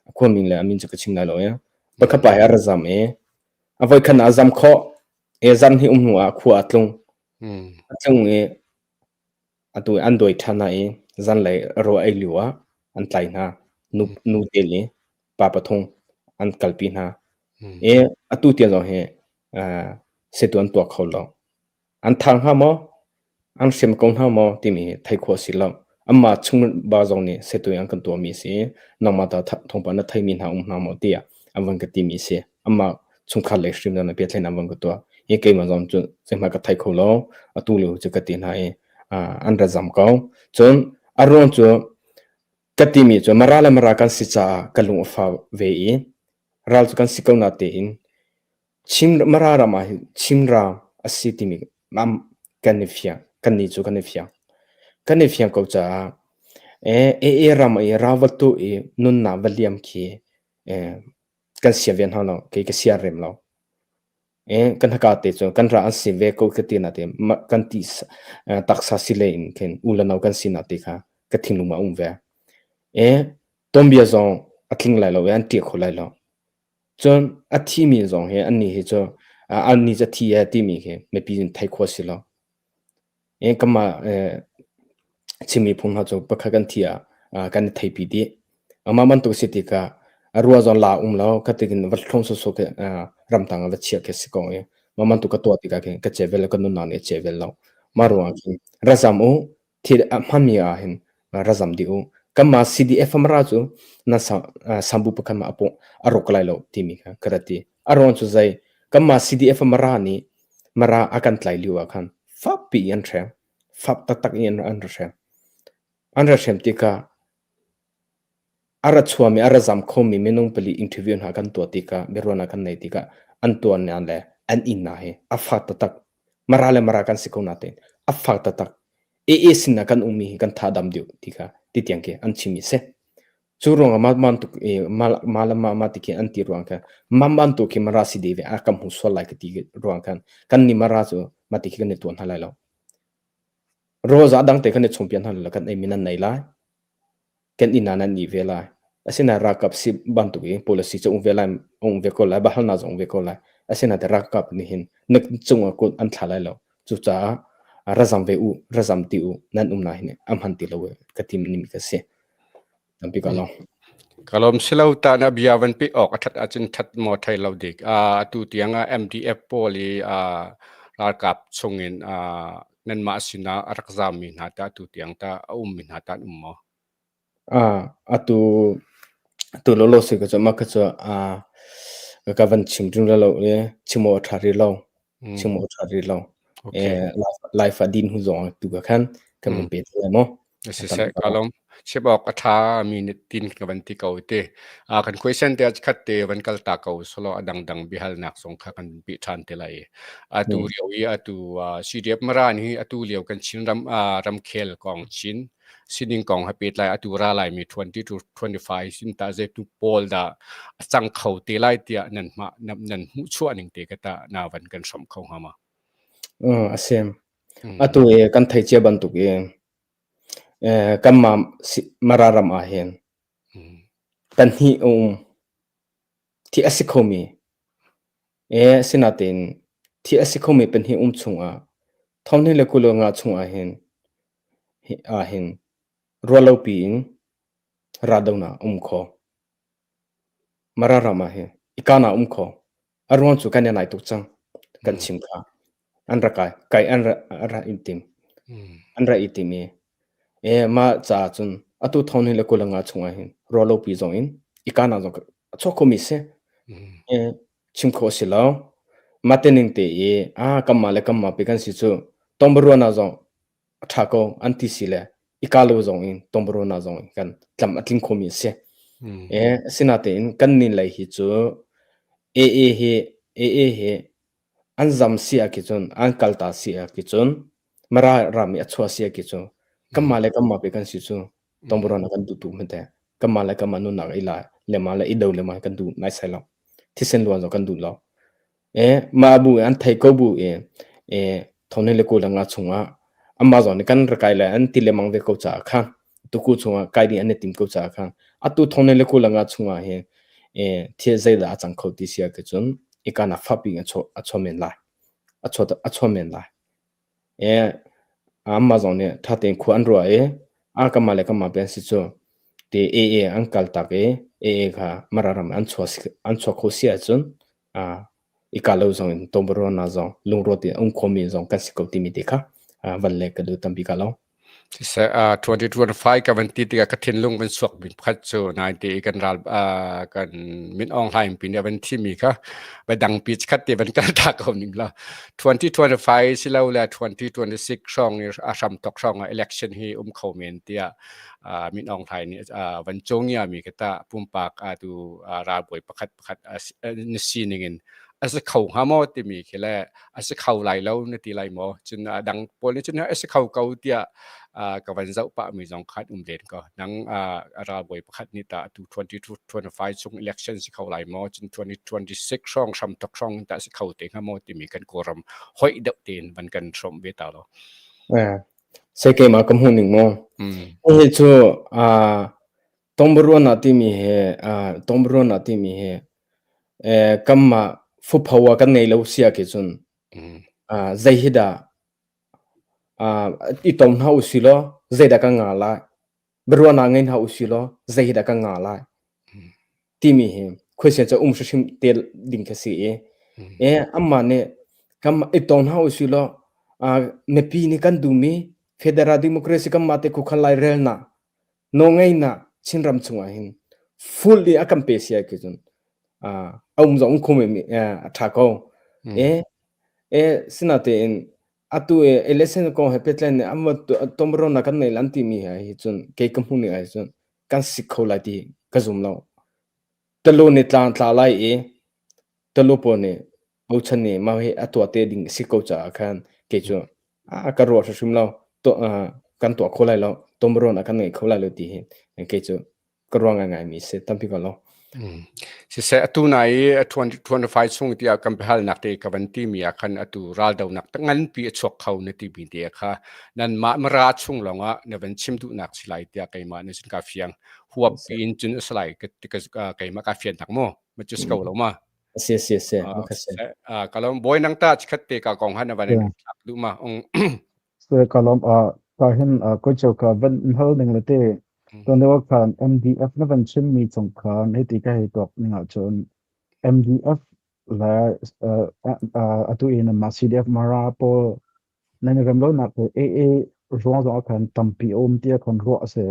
a khuami le a min cu ka chim lai lo i pakhat pa hi a ra zam i a voi khat ah a zam khawh e zam hnih um hnu ah khua a tlung. A tlung i Atu an dawi ṭhan hna i zanlei rawl ei lio ah an tlai hna. Nu, nu te le pa pathum an kalpi hna. I atu tiang zong hi uh, setu an tuah kho lo. An thang hnga maw? An hrem ko hna maw? Timi hi theih khawh a si lo. Amah chung ba zong nih setui an kan tuahmi a si. Nangmah ta thawngpang na theimi hna um hna maw tiah an van ka timi a si. Amah chungkhar lei hrim na pehtlaihnak an van ka tuah. I keimah zong cu zeihmanh ka thei kho lo. Atu lio cu ka ti hna i an ra zam ko. Cun a ruang cu ka timi cu Mara le Mara kan si caah ka lung a fa ve i ral cu kan si ko na tein Chin Mara ram ah hin Chinram a si timi kan i fiang. Kannih cu kan i fiang. Kan i fiang ko caah AA ram i ral va tu i nunnak va liam khi kan sia ve hna lo. Kei ka sia rem lo. Kan haka te cu kan ra an si ve ko ka ti na te kan ti taksa si le in khin u le nau kan si na ti kha ka thinlung ah um ve. Tuanbia zong a tling lai lo i an ṭiah kho lai lo. Cun a thimi zong hi annih hi cu annih cu a thi e timi khi mipi in theih khawh a si lo. Kanmah Chin miphun hna cu pakhat kan thi ah kan i theipi dih. Amah bantuk si tikah a rua zong la um lo kha tikin va thlong sawsawh khi ramtang ah va chiah khi a si ko i mah bantuk ka tuah tikah khin ka ce vel lo ka nunnak nih a ce vel lo. Mah ruangah khin ra zam u thil a hmanmi ah hin ra zam dih u. Kanmah CDF Mara cu nan sambu pakhat ma a rawk lai lo timi kha ka rat ti. A ruang cu zei? Kanmah CDF Mara nih Mara a kan tlai lio ah khan fakpi in an hrem. Fak taktak in an ra hrem. An ra hrem tikah A ra chuami, a ra zam khomi minung pali interview hna kan tuah tikah, biaruahnak kan neih tikah an tuannak le an innak hi a fak taktak. Mara le mara kan si ko natein a fak taktak. AA sinah kan ummi hi kan tha dam deuh ti kha ti tiang khi an chimmi si. Cu ruangah mah bantuk i mah le mah mah ti khi an ti ruang khan mah bantuk khi mara si deh ve a kan hmu sual lai ka ti ruang khan kan nih mara cu mah ti khi kan i tuah hna lai lo. Rawl za dang te kan i chungpian hna lo kan ei mi nan nei lai. Kan inn ah nan ni ve lai. Asinain ralkap si bantuk in policy cu um ve lai, um ve ko lai, biahalnak zong um ve ko lai. Asinain ralkap nih hin na cungah kut an thla lai lo. Cucaah ra zam ve u, ra zam ti u, nan umnak hin a hman ti lo ka ti mi ka si. Tampi ka lawm. Ka lawm silo ta na bia van pe awk a that ahcun that maw thei lo dik. Atu tiang ah MDF pawl i ralkap chungin nanmah sinah a rak zaammi hna tah atu tiang tah a ummi hna tah an um maw? Atu atu lawlaw si ka cu mah kha cu ka van chim ṭung lo i chim awk a ṭha rih lo. Chim awk a ṭha rih lo. Laifa din hnu zong tu ka khan kan van pe te lai maw? Siseh ka lawm. Chim awk a ṭha mi nih tin ka van ti ko te. Kan question te khat te van kal ta ko solo a dangdang biahalnak zong kha kan pi ṭhan te lai. Atu lio i atu CDF Maran hi atu lio kan Chin ram ramkhel kong Chin sining kong he pehtlai atu ra lai mi 20 to 25 sin ta zei tu pawl dah a cang kho te lai tiah nan hma nan hmuh chuah ning te ka ta na van kan hrawmh kho hnga ma? A si. Atu i kan thei cia bantuk i kanmah Mara ram ah hin pahnih a um. Thi a si khomi asinain thi a si khomi pahnih um chungah thonghnih le 25 chungah hin ahhin ruahlopi in raldohnak a um kho. Mara ram ah hin i kahnak a um kho. A ruang cu kan i nai tuk cang. Kan chim kha. An ra kai. Kai an ra, ra i tim. An ra i tim i mah caah cun atu thong ni le 25 chungah hin ruahlopi zong in i kahnak zong a chuak khomi si. Chim khawh si lo. Mah te ning te i a kanmah le kanmah pi kan si cu tongbaruana zong a ṭha ko an ti si le i ka lo zong in tongbaruana zong in kan tlam a tling khomi a si. Asinatein kan nin lei hi cu AA hi AA hi an zam si ah khi cun an kalta si ah khi cun Mara ram i a chuah si ah khi cun kanmah le kanmah pe kan si cu tongbaruana kan duh tuk hmete kanmah le kanmah nunnak i la le mah le i do le mah kan duh naisai lo. Thisen luan zong kan duh lo. Mah bu an thei ko bu i thawni le 25 chungah amah zong nih kan ra kai lai an ti lengmang ve ko caah khan tuku chungah kai ding an i tim ko caah khan atu thawni le 25 chungah hin thil zeidah a cang kho ti si ahcun ikanak fakpi in a chuah men lai. A chuah men lai. Amah zong nih ṭha tein khua an ruah i a kanmah le kanmah pe an si cu ti AA an kaltak i AA kha Mara ram an chuah an chuah kho si ahcun i kah lo zong in tawngbaruahnak zong lungruat in a um khomi zong kan si ko timi te kha van le ka duh tampi ka lo. Siseh, 2025 ka van ti tikah ka thinlung van suak mi pakhat cu naite i kan ral kan Min Aung Hlaing pi nih a van thimi kha va dangpi chikkhat te van kal ta ko ning la. 2025 silole 2026 hrawng i a hramthok hrawng ah election hi um kho men tiah Min Aung Hlaing nih van cawngia mi kha tah pumpak atu ralbawi pakhat pakhat na sining in a si kho hnga maw timi khi le a si kho lai lo na ti lai maw? Cun a dang pawl nih cun a si kho ko tiah ka van zoh pah mi zong khan um len ko. Nang ralbawi pakhat nih tah atu 2025 chung election si kho lai maw? Cun 2026 hrawng hramthok hrawng in tah si kho te hnga maw timi kan Kawlram hoih deuh tein van kan hrawmh ve ta lo. Sai keimah ka hmuh ning maw? Hihi cu Tongbaruan ah timi he tongbaruan ah timi he kanmah fupho ah kan ngei lo si ah cun zei hi dah i tong hna usih law zeidah kan ngah lai? Biaruahnak ngei hna usih law zei hi dah kan ngah lai? Timi hi khuasia cu um hrimhrim te ding kha si i amah nih kanmah i tong hna usih law mipi nih kan duhmi Federal Democracy kanmah te khuakhan lairelnak nawlngeihnak Chinram chungah hin full i a kan pe si ai cun a um zong um kho men a ṭha ko. E e sinatein atu e election kong he pehtlaih nih an tomrona kan nei lan timi he cun kei ka hmuh ning ah cun kan si kho lai ti ka zum lo. Talo nih tlang tla lai i talo pawl nih bochan nih mah hi a tuah te ding a si ko caah khan kei cu a ka ruah hrimhrim lo. Kan tuah kho lai lo. Tomron a kan ngei kho lai lo ti hi kei cu ka ruah ngaingai mi si tampi ko lo. Siseh atu na i 2025 chung tiah kan biahalnak te ka van ti mi ah khan atu raldonak nganpi a chuak kho na ti mi te kha nan mah mara chung lawngah na van chim duhnak si lai tiah keimah nih cun ka fiang huap piin cun a si lai keimah ka fian tak mu ma cu si ko lo ma Si si si ma si. Kalom boy nang ta chikhat te ka kong han van thlak du ma ung Se kalom a ka hin ko cheu ka van hal ning le te ton deuh khan MDF na van chim mi chung khan heti ka hei tuak ning ah cun MDF le atu in ma CDF Mara pawl nan rem lo nak AA ruang zong khan tampi um tia khan ruah ase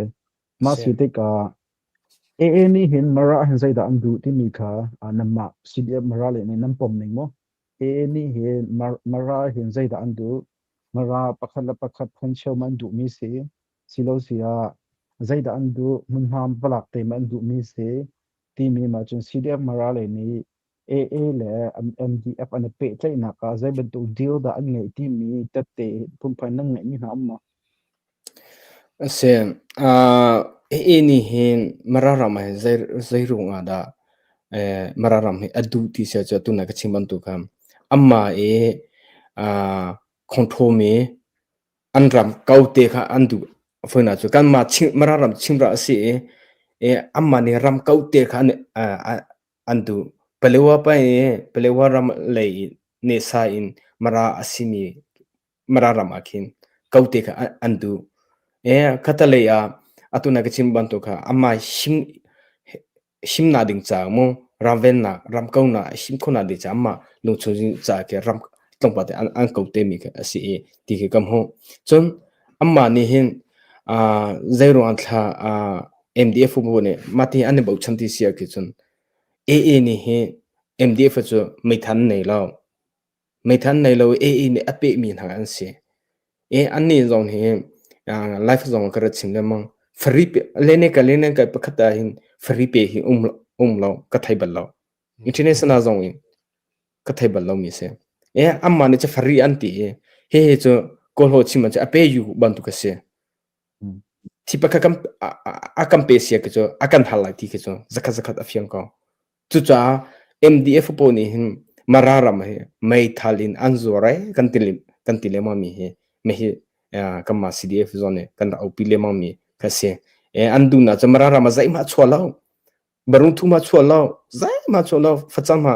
ma si tikah AA nih hin Mara hin zeidah an duh timi kha nanmah CDF Mara le nih nan pom ning maw? AA nih hin Mara hin zeidah an duh? Mara pakhat le pakhat phuncheu ma an duhmi si? Silo si ah zeidah an duh? Hmunhma va lak te ma an duhmi si? Timi ma cun CDF Mara le nih AA le MDF an i pehtlaihnak ah zei bantuk deal dah an ngeih timi tette phunphai nan ngeihmi hna um maw? A si. AA nih hin Mara ram ah hin zei ruang ah dah Mara ram hi a duh ti si ahcun tuna ka chim bantuk khan amah i control mi an ram ko te kha an duh. Fawinak cu kanmah Mara ram Chinram a si i amah nih ram ko te kha an duh. Palewa pa i Palewa ram lei i nesa in Mara a simi Mara ram ah khin ko te kha an duh. Khatalei ah atu na ka chim bantuk kha amah him himnak ding caah mu ramvennak ram kaunak him khonak ding caah amah lungchung caah khi ram tlawmpal te an ko te mi khi a si i ti khi ka hmuh. Cun amah nih hin zei ruang thla MDF bu nih mah ti an i bochan ti si ah khi cun AA nih hi MDF cu meithan nei lo. Meithan nei lo i AA nih a pehmi hna an si. I annih zong hi life zong ka rat chim lengmang. Fari pe lene ka lene ka pakhat ah hin fari pe hi um um lo ka thei bal lo. International zong in ka thei bal lo mi si. E amma nih cu fari an ti i hi hi cu kawlho chim cu a pe yu bantuk a si. Thi pakhat kan a kan pe sia khi cu a kan hal lai ti khi cu zakhat zakhat a fiang ko. Cucaah MDF pawl nih hin Mara ram hi meithal in an zuar ai kan ti kan ti lengmang mi hi hi kanmah CDF zawn nih kan rak aupi lengmang mi kha si. An duhnak cu Mara ram ah zeihmah a chuah lo. Barung thu ma chuah lo, zeihmah chuah lo, facang ma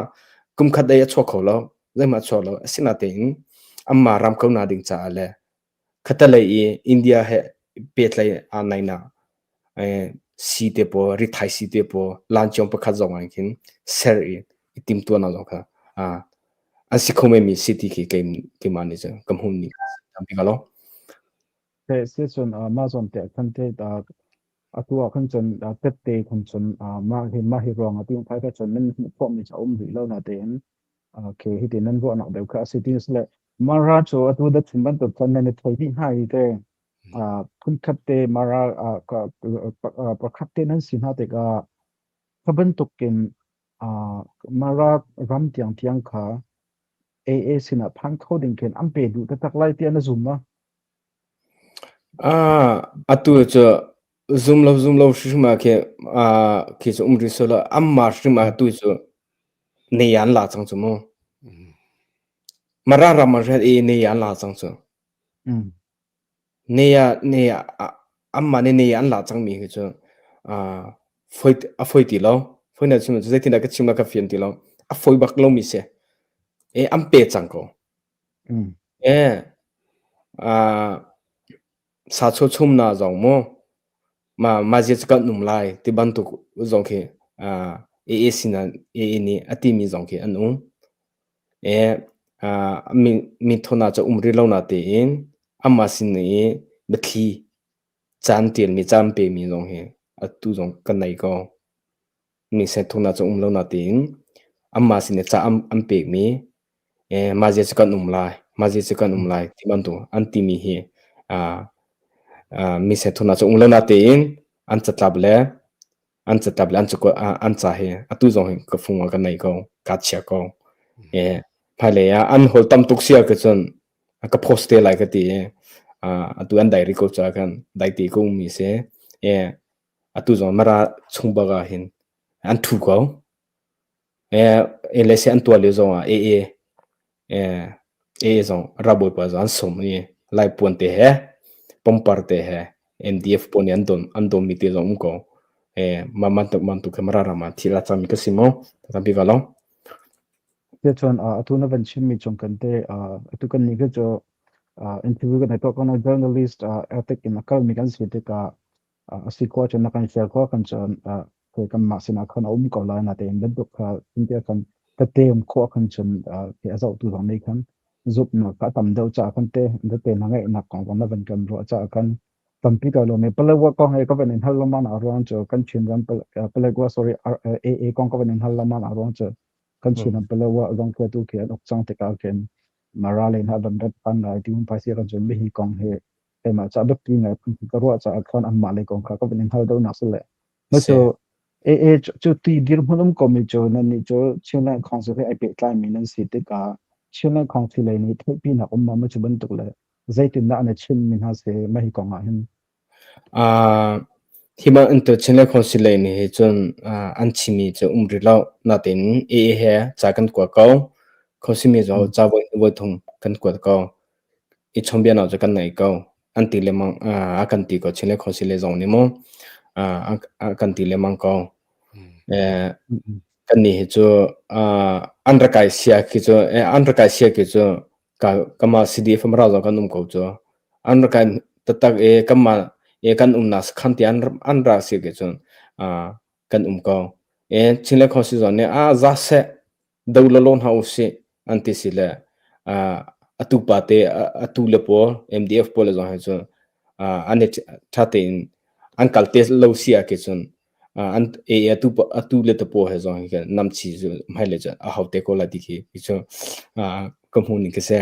kum khat dei a chuak kho lo, zeihmah chuah lo. Asinatein anmah ram ko na ding caah le khatalei i India he pehtlaih aa naihnak sii te pawl, ritthai sii te pawl lanciawng pakhat zong ah khin ser i i timhtuahnak zong kha an si kho menmi si ti khi keimah nih cun ka hmuh ning tampi ka lo. Te si cun mah zawn te khan te atu ah khan cun tette khan cun mah hi mah hi ruang ah ti phai kha cun nan hmuh khawh mi cu a um rih lo na tein okay hi ti nan ruahnak deuh kha a si ti le Mara cu atu da chim bantuk cun nan i thoi dih hna i te phunkhat te Mara pakhat te nan si hna tikah kha bantuk in Mara ram tiang tiang kha AA sinah phan kho ding khin an pe duh taktak lai tiah na zum ma? Atu cu zum lo zum lo hrimhrim ah khi khi cu um rih sawh anmah hrim ah tu cu nei an la cang cu mu. Mara ram ah rian i nei an la cang cu. Nei ah nei ah anmah nih nei an la cangmi hi cu foi a foi ti lo. Foi na chim zeitindah ka chim la ka fian ti lo. A foi bak lomi si. E an pe cang ko. E sa chaw chum na zong mu ma ma zia cu kan um lai ti bantuk zong khi AA sin ah AA nih a timi zong khi an um. E mi mi thona cu um rih lo na tein amah sin i biathli caan ṭialmi caan pemi zong hi atu zong ka nei ko. Mi set thona cu um lo na tein amah sin i ca an pekmi mah zia cu kan um lai, mah zia cu kan um lai ti bantuk an timi hi mi set thona cu um lo na tein an catlap le an catlap le an cakuat an ca hi atu zong hi ka fung ah ka nei ko, kaa chia ko. Hmailei ah an hawl tam tuk sia ka cun ka post te lai ka ti i atu an dai rih ko caah khan dai te ko ummi si. Atu zong Mara chung bak ah hin an thu ko. E le se an tuah lio zong ah AA AA zong ralbawi pawl zong an sawm i Lai puan te he pawmpar te he NDF pawl nih an don an donmi te zong um ko. Mah bantuk bantuk khi Mara ram ah thil a cangmi ka si mu. Tampi ka lawm. Cun atu na van chimmi cung kan te atu kan nih cu interview kan tuah ko journalist ethic in a kalmi kan si tikah a si khawh ahcun na kan share khawh kan cun kanmah sinah khan a um ko lai natein bantuk kha tiah khan tete um khawh khan cun a zohtu zong nih khan zumhnak kha a tam deuh caah khan te tete na ngeihnak kong zong na van kan ruah caah khan tampi ka lawm i Paletwa kong he ka van in hal lengmang nak ruang cu kan Chin ram Paletwa sorry AA kong ka van in hal lengmang nak ruang cu kan Chin ram Paletwa zong khi tu khi an uk cang tikah khin Mara len ha van rat pan lai ti hun pai si kan cun mihi kong he keimah ca biapi ngai ka ruah caah khan anmah lei kong kha ka van in hal deuhnak si le ma cu AA cu ti dirhmun um komi cu nan nih cu Chinland Council he ai pehtlaimi nan si tikah Chinland Council lei nih theihpinak um ma ma cu bantuk le zeitindah an i chimmi hna si mah hi kong ah hin? Hi bantuk Chinland Council lei nih hi cun an chimmi cu um rih lo. Natin AA he ca kan kuat ko. Council mi zong ca voi thum kan kuat ko. I chawnhbianak cu kan ngei ko. An ti lengmang a kan ti ko Chinland Council lei zong nih mu a kan ti lengmang ko. Kannih hi cu an rak kai sia khi cu an rak kai sia khi cu kanmah CDF Mara zong kan um ko cu. An rak kai taktak i kanmah i kan umnak sakhan ti an ra si ke cun kan um ko. Chinland Council zong nih a za seh do lawlaw hna usih an ti si le atu pa te atu le pawl MDF pawl le zong hi cun an i ṭha tein an kal te lo si ah ke cun an e atu atu le te pawl he zong hi namchi cu hmai le cun a hau te ko lai ti khi cu ka hmu ning ka si.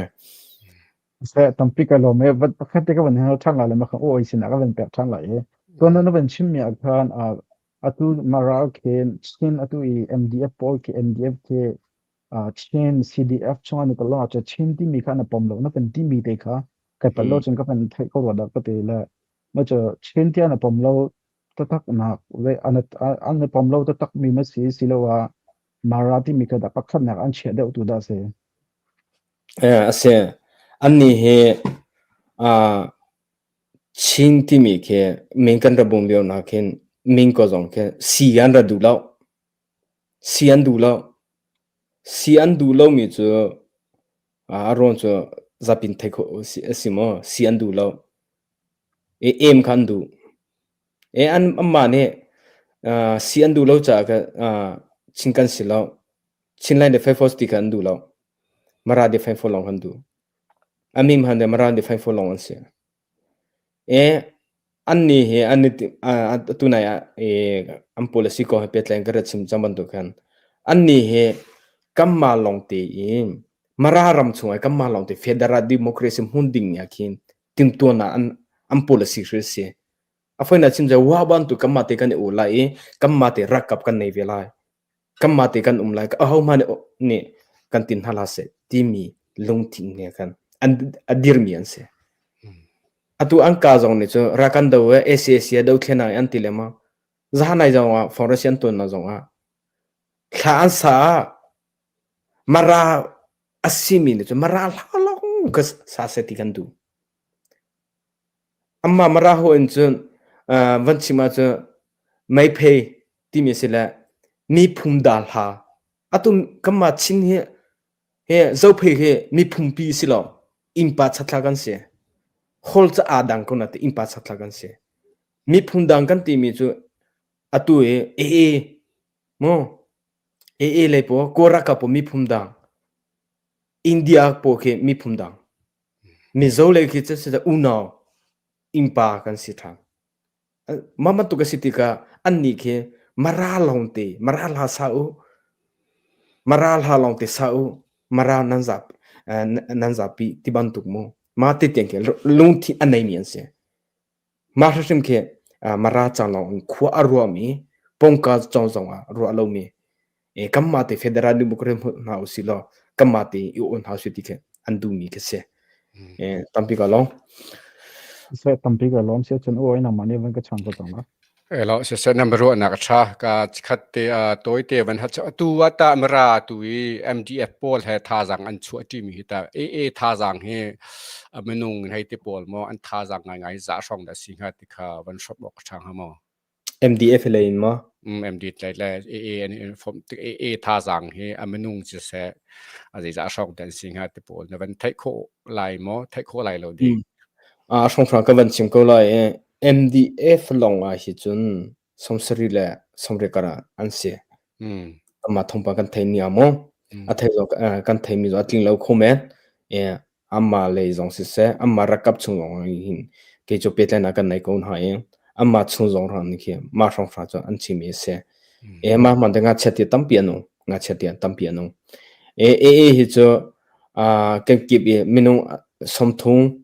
Se tampi ka lawm e vat pakhat te ka van hal ṭhan lai le ma kha oi sinah ka van pek ṭhan lai i tuan na van chim mi ah khan atu Mara khin Chin atu i MDF pawl khi MDF khi Chin CDF chung an i tel lo ahcun Chin timi kha na pom lo na kan timi te kha kai palh lo cun ka van theih ko rua dah ka ti le ma cu Chin tiah na pom lo taktak nak le an an pom lo taktak mi ma si siloah Mara timi kha dah pakhat nak an chiah deuh tu dah si. A si. Annih hi Chin timi khi min kan ra bum lio nak khin min ko zong khi si an ra duh lo. Si an duh lo. Si an duh lomi cu a ruang cu zapin theih khawh a si maw? Si an duh lo. I em kha an duh. E an anmah nih si an duh lo caah Chin kan si lo. Chinland Defense Force ti kha an duh lo. Mara Defense Force lawng an duh. A min hman le Mara Defense Force lawng an si. E annih hi an i tunai ah an policy kong he pehtlai in ka rat chim cang bantuk khan annih hi kanmah lawng tein Mara ram chung ah kanmah lawng te federal democracy hmun ding ah khin timhtuahnak an an policy hri si. A foinak chim cu wa bantuk kanmah te kan i ul lai i kanmah te ralkap kan nei ve lai. Kanmah te kan um lai. Ahohmah nih nih kan tin hna hlah seh timi lungthin he khan an a dirmi an si. Atu an ka zong nih cu rakan do e ACAC dothlen ah an ti lengmang. Zahanai zong ah forest an tuannak zong ah thla an sa ah Mara a simi nih cun Mara hla lawng ka sa seh ti kan duh. Amah Mara ho in cun van chim ahcun meiphei timi a si le miphun dah hla. Atu kanmah Chin hi hi Zophei hi miphunpi si lo innpa chatthla kan si. Hall ca aa dang ko na ti innpa chatthla kan si. Miphun dang kan timi cu atu hi AA mu AA lei pawl Kawl ralkap pawl miphun dang India pawl khi miphun dang Mizo lei khi cu unau innpa kan si ṭhan. Mah bantuk a si tikah annih khi Mara lawngte Mara hla sa u Mara hla lawngte sa u Mara nan zap nan zapi ti bantuk mu mah ti tiang khi lungthin a neimi an si. Mah hrimhrim khi Mara cang lawng in khua a ruahmi pawngka cawng zong ah ruah lomi kanmah te federal democracy hmu hna usih law kanmah te i awn hna usih ti khi an duhmi khi si. Tampi ka lawm. Seh tampi ka lawm sia cun oi nangmah nih van ka chang ko cang la. Elo siseh nan ruahnak a ṭha ka khat te tawi te van hat atu ah tah mara tu i MDF pawl he thazaang an chuah ṭimi hi tah AA thazaang hi a minung hei ti pawl maw an thazaang ngaingai za hrawng dah si hnga ti kha van hrawp awk a ṭha hnga maw? MDF lei in maw? MD le le AA an in fom tik AA thazaang hi a minung siseh a zeizah hrawng dah an si hnga ti pawl na van theih khawh lai maw theih khawh lai lo ding? Hrawnghrang ka van chim ko lai i MDF lawng ah hi cun 70 le 80 kar ah an si. Amah thawngpang kan thei ni ah maw? A thei zong kan theimi zong a tling lo kho men. Amah lei zong siseh, amah rakap chung zong hin kei cu pehtlaihnak kan nei ko hna i amah chung zong hram nih khi mah hrawnghrang cu an chimmi a si. E mah hman te ngakchia ti tampi an um. Ngakchia ti tampi an um. E AA hi cu kenkip i minung 30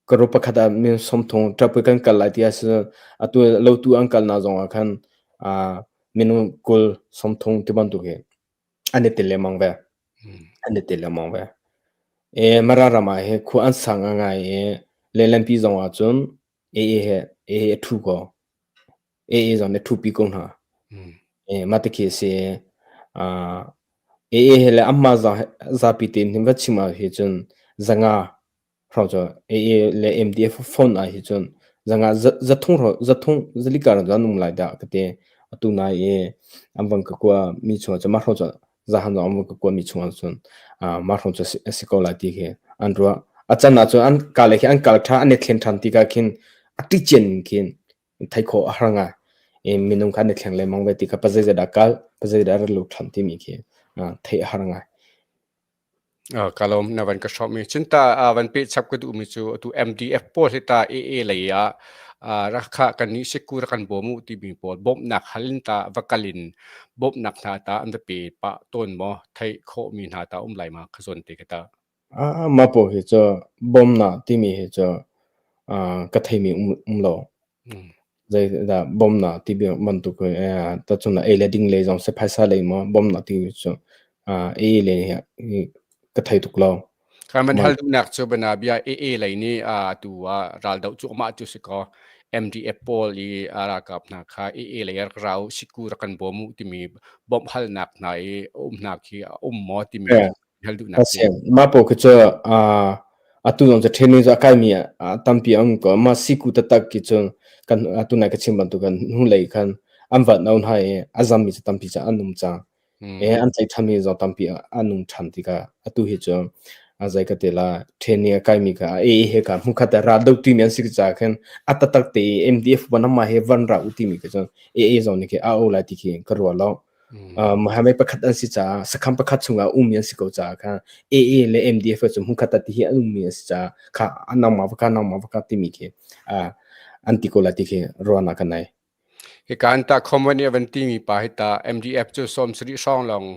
karu pakhat ah minung 30 ṭapui kan kal lai ti ah atu lotu an kalnak zong ah khan minung 20 30 ti bantuk hi an i tel lengmang ve. An i tel lengmang ve. E Mara ram ah hi khua an sang ngai i lehlampi zong ah cun AA he AA a ṭhu ko. AA zong nih a ṭhupi ko hna. E mah ti khi a si. AA he le anmah zapi tein hin va chim ah hi cun zanga hrawng cu AA le MDF phone ah hi cun zanga zathung zathung zalika ran an um lai dah ka ti. Atu nai i an van ka kua mi chungah cun mah hrawng cu zahan zong an van ka kua mi chungah cun mah hrawng cu a si ko lai ti khi an ruah. A can ah cun an ka le khi an kal ṭha an i thlen ṭhan tikah khin a ṭi cian in khin theih khawh a har ngai. Minung kha an i thleng lengmang ve ti kha pa zeizat dah kal, pa zeizat dah rat lut ṭhan timi khi theih a har ngai. Ka lawm na van ka hrawmmi. Cun ta van peh chap ka duhmi cu atu MDF pawl hi ta AA lei ah rakha kan nih siku rak kan bawm u timi pawl bawmhnak hal in ta va kal in bawmhnak hna ta an va pe pah tawn maw theih khawhmi hna ta um lai ma ka zawn te ka ta. Mah pawl hi cu bawmnak timi hi cu ka theimi um lo. Zeidah bawmnak ti bantuk tacun ei le ding lei zong si phaisa lei maw bawmnak ti cu ei lei hi ka thei tuk lo. Kan van hal duhnak cu bana bia AA lei nih atu ah raldoh cu amah cu si kaw MDF pawl i ralkap hna kha AA lei rak rau siku rak kan bawm u timi bawmh halnak hna i um hna khi a um maw timi hal duhnak si. Mah pawl khi cu atu zong cu training cu a kaimi tampi a um ko. Mah siku taktak khi cun kan atu nai ka chim bantuk kan hnulei khan an vat no hna i a zammi cu tampi cu an um cang. E an tlaih ṭhanmi zong tampi an um ṭhan tikah atu hi cu zei ka ti la training a kaimi kha a he ka hmukhat ah ra do timi an si caah khin a taktak te i MDF banama he van ra u timi khi cun AA zong nih khi a o lai ti khi ka ruah lo. Mohammed pakhat an si caah sakham pakhat chungah ummi an si ko caah khan AA le MDF cu hmunkhat ah ti hi an ummi an si caah kha nangmah va ka nangmah va ka timi khi an ti ko lai ti khi ruahnak ka nei. Hika an tah common nih a van timi pa hi tah MDF cu 70 hrawng lawng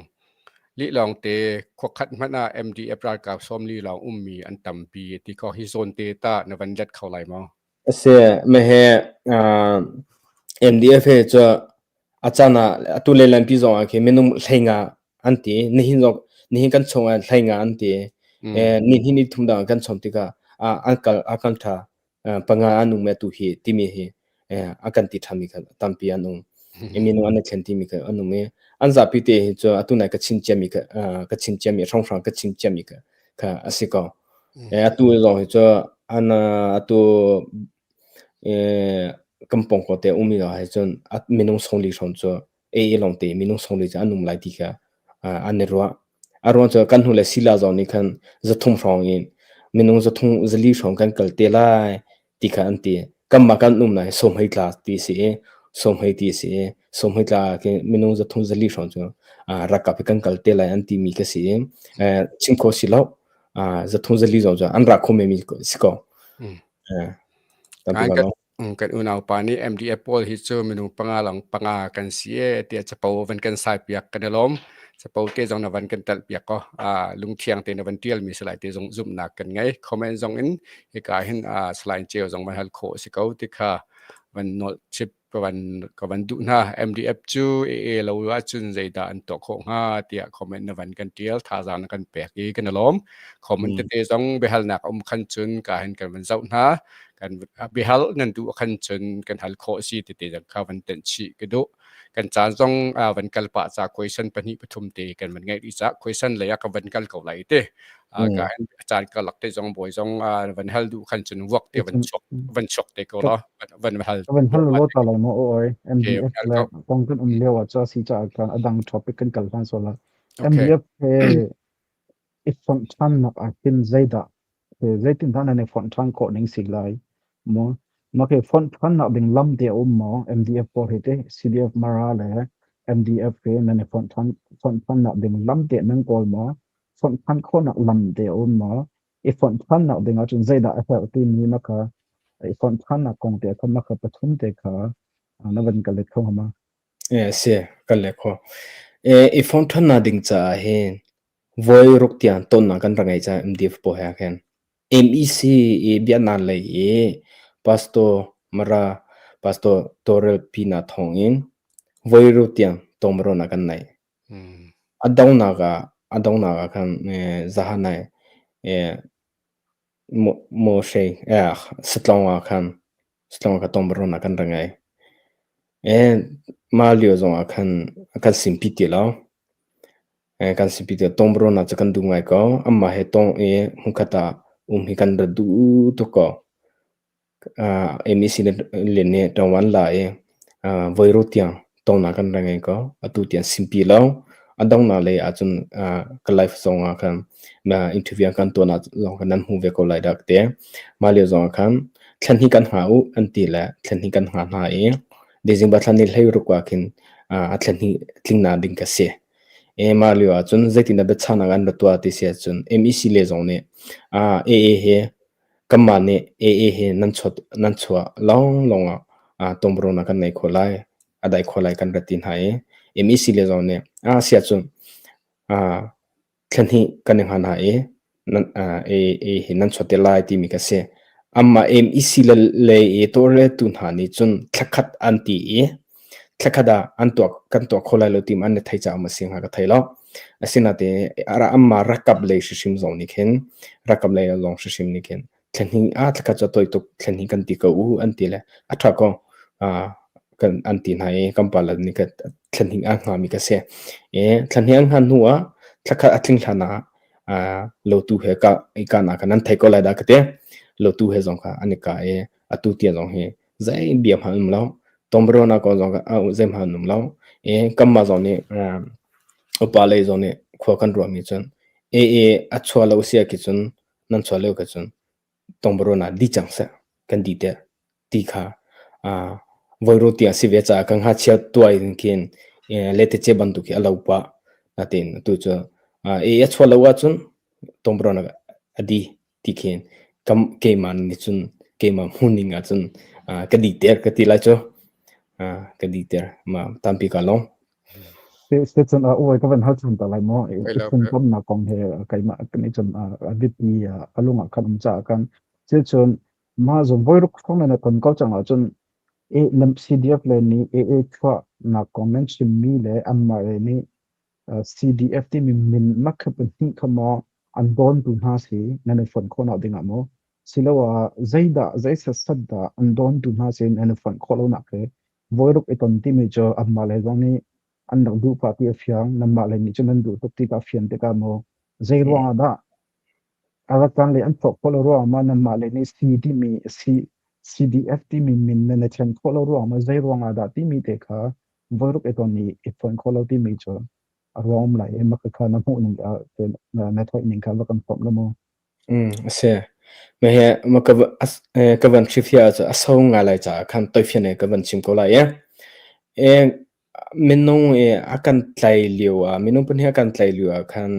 lih lawng te khuakhat hmanh ah MDF ralkap 40 lawng ummi an tampi ti ko hi zawn te tah na van let kho lai maw? Asi, mehe MDF he cu a caan ah atu le lampi zong ah khi minung hleinga an ti. Nihin zong nihin kan chung ah hleinga an ti. Ni hnih ni thum dang kan chom tikah an kal a kan tha panga an um atu hi timi hi a kan ti ṭhanmi kha tampi an um. Minung an i thlen timi kha an um i an zapi te hi cu atu nai ka chim ciami kha ka chim ciami hrawnghrang ka chim ciami kha kha a si ko. Atu zong hi cu an atu kan pawngkaw te ummi ah cun minung sawmli hrawng cu AA lawngte minung sawmli cu an um lai ti kha an i ruah. A ruang cu kan hnu le sila zong nih khan 300 hrawng in minung 300 400 hrawng kan kal te lai ti kha an ti. Kanmah kan um lai sawmhei tla ti si i sawmhei ti si i sawmhei tla khi minung 300 400 hrawng cu ralkap hi kan kal te lai an timi ka si i chim khawh si lo. 300 400 zong cu an ra kho menmi si ko. Tampi Kan, kan unaupa nih MDF pawl hi cu minung panga lang panga kan si e tiah capo van kan sai piak kan i lawm. Capo te zong na van kan telh piak ko. Lungthiang te na van tial mi salai te zong zumhnak kan ngei. Comment zong in hika hin salai ceu zong van hal khawh si ko ti kha van nolh chip ka van ka van duh hna. MDF cu AA lo ahcun zeidah an tuah khawh hnga tiah comment na van kan tial thazaang na kan pek i kan i lawm. Comment tete zong biahalnak a um khan cun ka hin kan van zoh hna. Kan biahal nan duh khan cun kan hal khawh si tete zong kha van tenh chih ka duh. Kan caan zong van kal pah ca question pahnih pathum te kan van ngeih rih ca question lei ah ka van kal ko lai te. Ka hin caan karlak te zong bawi zong van hal duh khan cun vuak te van chuak van chuak te ko lo van hal Van hal lo ta lai mo oi MDF le kong kan um lio ah cha si cha kan adang topic kan kal hlan so la MDF he i fonh ṭhan nak ah hin zeidah zeitin dah nan i fonh ṭhan khawh ning si lai maw mah khi fonh ṭhan nak ding lam te a um maw MDF pawl hi te CDF Mara le MDF he nan i fonh ṭhan fonh ṭhan nak ding lam te nan kawl maw fonh ṭhan khawhnak lam te a um maw i fonh ṭhan nak ding ahcun zeidah a herh timi na kha i fonh ṭhannak kong te kha na kha pathum te kha na van ka let kho hnga ma? Si, kan let kho. I fonh ṭhannak ding caah hin voi ruk tiang tonnak kan rak ngei cang MDF pawl he khin. MEC i biaknak lei i Pastor Mara Pastor Torel Pina thawng in voi ruk tiang tawmrawn kan nei. A donghnak ah a donghnak ah khan zahan ai Mawhre satlawng ah khan satlawng ah tawmrawn ah kan ra ngei. Mah lio zong ah khan a kan simpi ti lo. Kan simpi ti lo. Tawmrawn ah cu kan duh ngai ko. Amah he tawng i hmunkhat ah um hi kan ra duh tuk ko. MEC le nih ṭangwan la i voiruk tiang tongnak kan ra ngei ko. Atu tiang simpi lo. A donghnak lei ahcun ka life zong ah khan interview kan tuah nak zong khan nan hmu ve ko lai dah ka ti. Mah lio zong ah khan thlen hi kan hnga u an ti le thlen hi kan hnga hna i December thla ni 16 ah khin a thlen hi tlingnak ding ka si. Mah lio ahcun zeitin dah biachahnak an ra tuah ti si ahcun MEC le zong nih AA he Kanmah nih AA hi nan chuah nan chuah lawnglawng ah tawmrawn ah kan nei khawh lai, a dai khawh lai kan rat ti hna i MEC le zong nih a si ahcun thla hnih kan i hngan hna i nan AA hi nan chuah te lai timi ka si. Amah MEC le lei i tawlreltu hna nih cun thla khat an ti i Thlakhat ah an tuah kan tuah kho lai lo ti an i thei caah maw si hnga ka thei lo. Asinain anmah rakap lei hrimhrim zong nih khin rakap lei zong hrimhrim nih khin thlahnih ah thlakhat cu a tawi tuk thlahnih kan ti ko u an ti le a ṭha ko kan an ti hna i kan pale nih khan thlahnih a hngami ka si. I thlahnih an hngah hnu ah thlakhat a tling hlan ah lotu he ka i kahnak kha nan thei ko lai dah ka ti. Lotu he zong kha an i kah i atu tiang zong hi zei bia hmanh um lo tombrona ko zong zei hmanh um lo i kanmah zong nih upa lei zong nih khua kan ruahmi cun AA a chua lo sia khi cun nan chua lio khi cun tombrona di cang seh kan di te ti kha voiro tiang si ve caah kan ngakchia tuai in khin Letece bantuk hi a lo pah. Natein atu cu e a chuah lo ahcun tomron a di ti khin kam keimah nih cun keimah hmuhning ahcun ka di ter ka ti lai cu. Ka di ter ma tampi ka lawm. Cun uai ka van hal chan ta lai maw? I funtomnak kong he keimah kan i cun a biapi a lung ah khan um caah khan cun mah zong voiruk hrawng na ton ko cang ahcun CDF le nih AA chuahnak kong nan chimmi le anmah le nih CDF timi min makha pahnih kha maw an dawntu hna si nan i fonh khawhnak dingah maw? Siloah zeidah zei satsat dah an dawntu hna si nan i fonh khawh lonak he voiruk i ton timi cu anmah le zong nih an rak duh pah ti a fiang nanmah le nih cun nan duh tuk ti ka fian tikah maw zei ruangah dah Arakan lei an thawk khawh lo ruangah maw nanmah le nih C timi C CDF timi min nan i thlen khawh lo ruangah maw zei ruangah dah timi te kha voiruk i ton i i fonh khawh lo timi cu a ruang um lai i mah kha na hmuh ning na theih ning kha va kan phomh la mu. Mm, a si. Mah ma ka ka van hrifia cu a so ngai lai caah khan toifian he ka van chim ko lai e. E minung i a kan tlai lio ah minung pahnih a kan tlai lio ah khan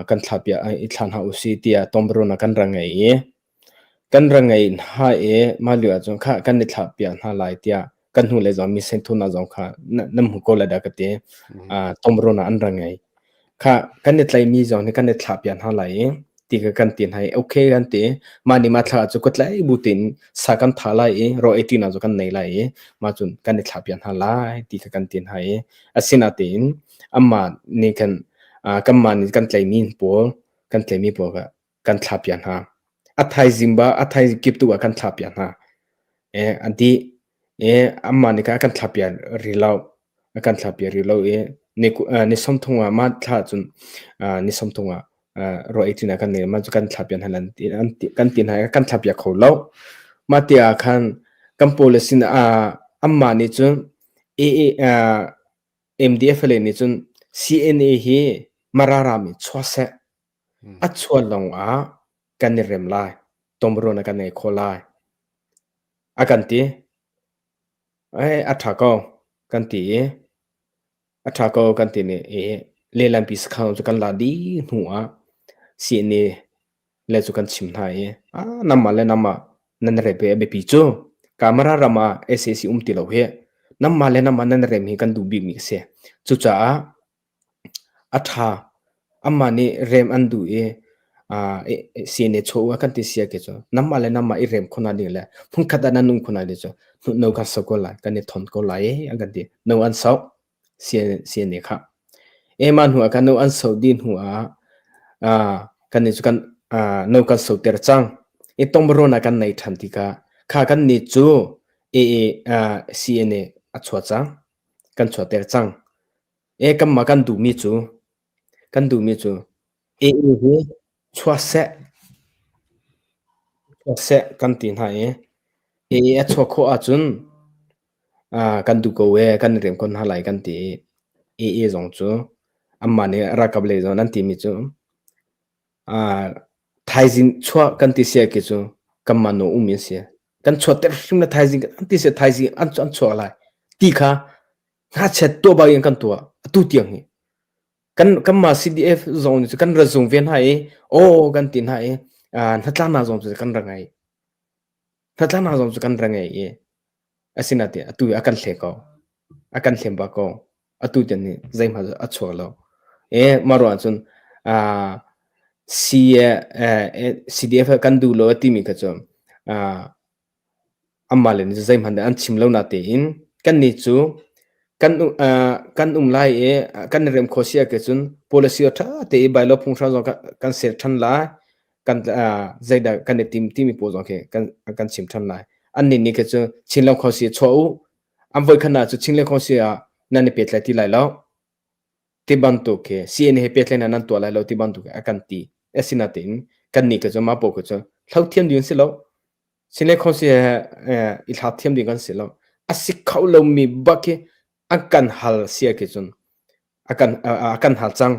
kan thla piah i thla hna usih tiah tombarun ah kan ra ngei i kan ra ngei hna i mah lio ah cun khah kan i thlah piah hna lai tiah kan hnu lei zong mi sengthun ah zong kha nan hmu ko lai dah ka ti. Tombarun ah an ra ngei. Khah kan i tlaihmi zong nih kan i thlahpiak hna lai i ti kha kan ti hna i okay kan ti. Mah nih mah thla cu ka tlaih bu tein sa kan thah lai i rawl ei ṭinak cu kan nei lai i mah cun kan i thlahpiak hna lai ti kha kan ti hna i asinain anmah nih khan kanmah nih kan tlaihmi pawl kan tlaihmi pawl kha kan thlahpiak hna. A thaizing ba a thaizing kip tu ah kan thlahpiak hna. E an ti e anmah nih khan a kan thlahpiak rih lo. A kan thlahpiak rih lo i ni ni sawmthum ah mah thla cun ni sawmthum ah rawl ei ṭinak kan nei mah cu kan thlahpiak hna an ti an ti kan ti hna i kan thlahpiak kho lo. Mah ti ah khan kan pawl sin ah anmah nih cun AA MDF le nih cun CNA hi Mara ram in chuah seh A chuah lawngah kan i rem lai. Tomrawn a kan ei khawh lai. A kan ti. Ei, a ṭha ko kan ti i a ṭha ko kan ti nih i lehlampi sakhan cu kan la dih hnu ah CNA le cu kan chim hna i ah nangmah le nangmah nan rem hi a biapi cu. Kamara ram ah sac um ti lo hi nangmah le nangmah nan rem hi kan duh bikmi a si. Cucaah A ṭha. Amah nih rem an duh i CNA chaw u a kan ti sia ke cu nangmah le nangmah i rem kho na ding le hmunkhat ah nan um kho na ding cu no kan sau ko lai kan i thon ko lai e an kan ti. No an sau CNA kha. E mah hnu ah khan no an sau dih hnu ah kan nih cu kan no kan sau ter cang. I tongbaron ah kan nei ṭhan tikah kha kan nih cu AA CNA a chuah cang. Kan chuahter cang. E kanmah kan duhmi cu kan duhmi cu AA hi chuah seh chuah seh kan ti hna i AA a chuah khawh ahcun kan duh ko ee kan i rem ko hna lai kan ti i AA zong cu anmah nih ralkap lei zong an timi cu thaizing chuah kan ti sia khi cu kanmah nawl ummi a si. Kan chuahter hrim le thaizing an ti sia thaizing an an chuak lai ti kha Ngakchiat tuah bak in kan tuah. Atu tiang hi. Kan kanmah CDF zong nih kan ra zung ve hna i aw kan ti hna i hnatlaknak zong cu kan ra ngei. Hnatlaknak zong cu kan ra ngei i asinain atu a kan hle ko. A kan hlem bak ko. Atu tiang nih zeihmanh a chuak lo. E mah ruang cun C CDF kan duh lo a timi kha cu Anmah le nih zeihmanh an chim lo natein kannih cu kan kan um lai i kan i rem khawh si ahcun policy ṭha tein bylaw phunghram zong kan ser ṭhan lai. Kan zeidah kan i tim timi pawl zong khi kan kan chim ṭhan lai. Annih nih khin cun Chinland Council chuah u. An voikhat ah cu Chinland Council ah nan i pehtlai ti lai lo. Ti bantuk khi CNA he pehtlaihnak nan tuah lai lo ti bantuk khi a kan ti. Asinain kannih kha cu mah pawl kha cu hlothiam ding an si lo. Sile Council he i thlak thiam ding kan si lo. A si kho lomi bak hi an kan hal sia khi cun a kan a kan hal cang.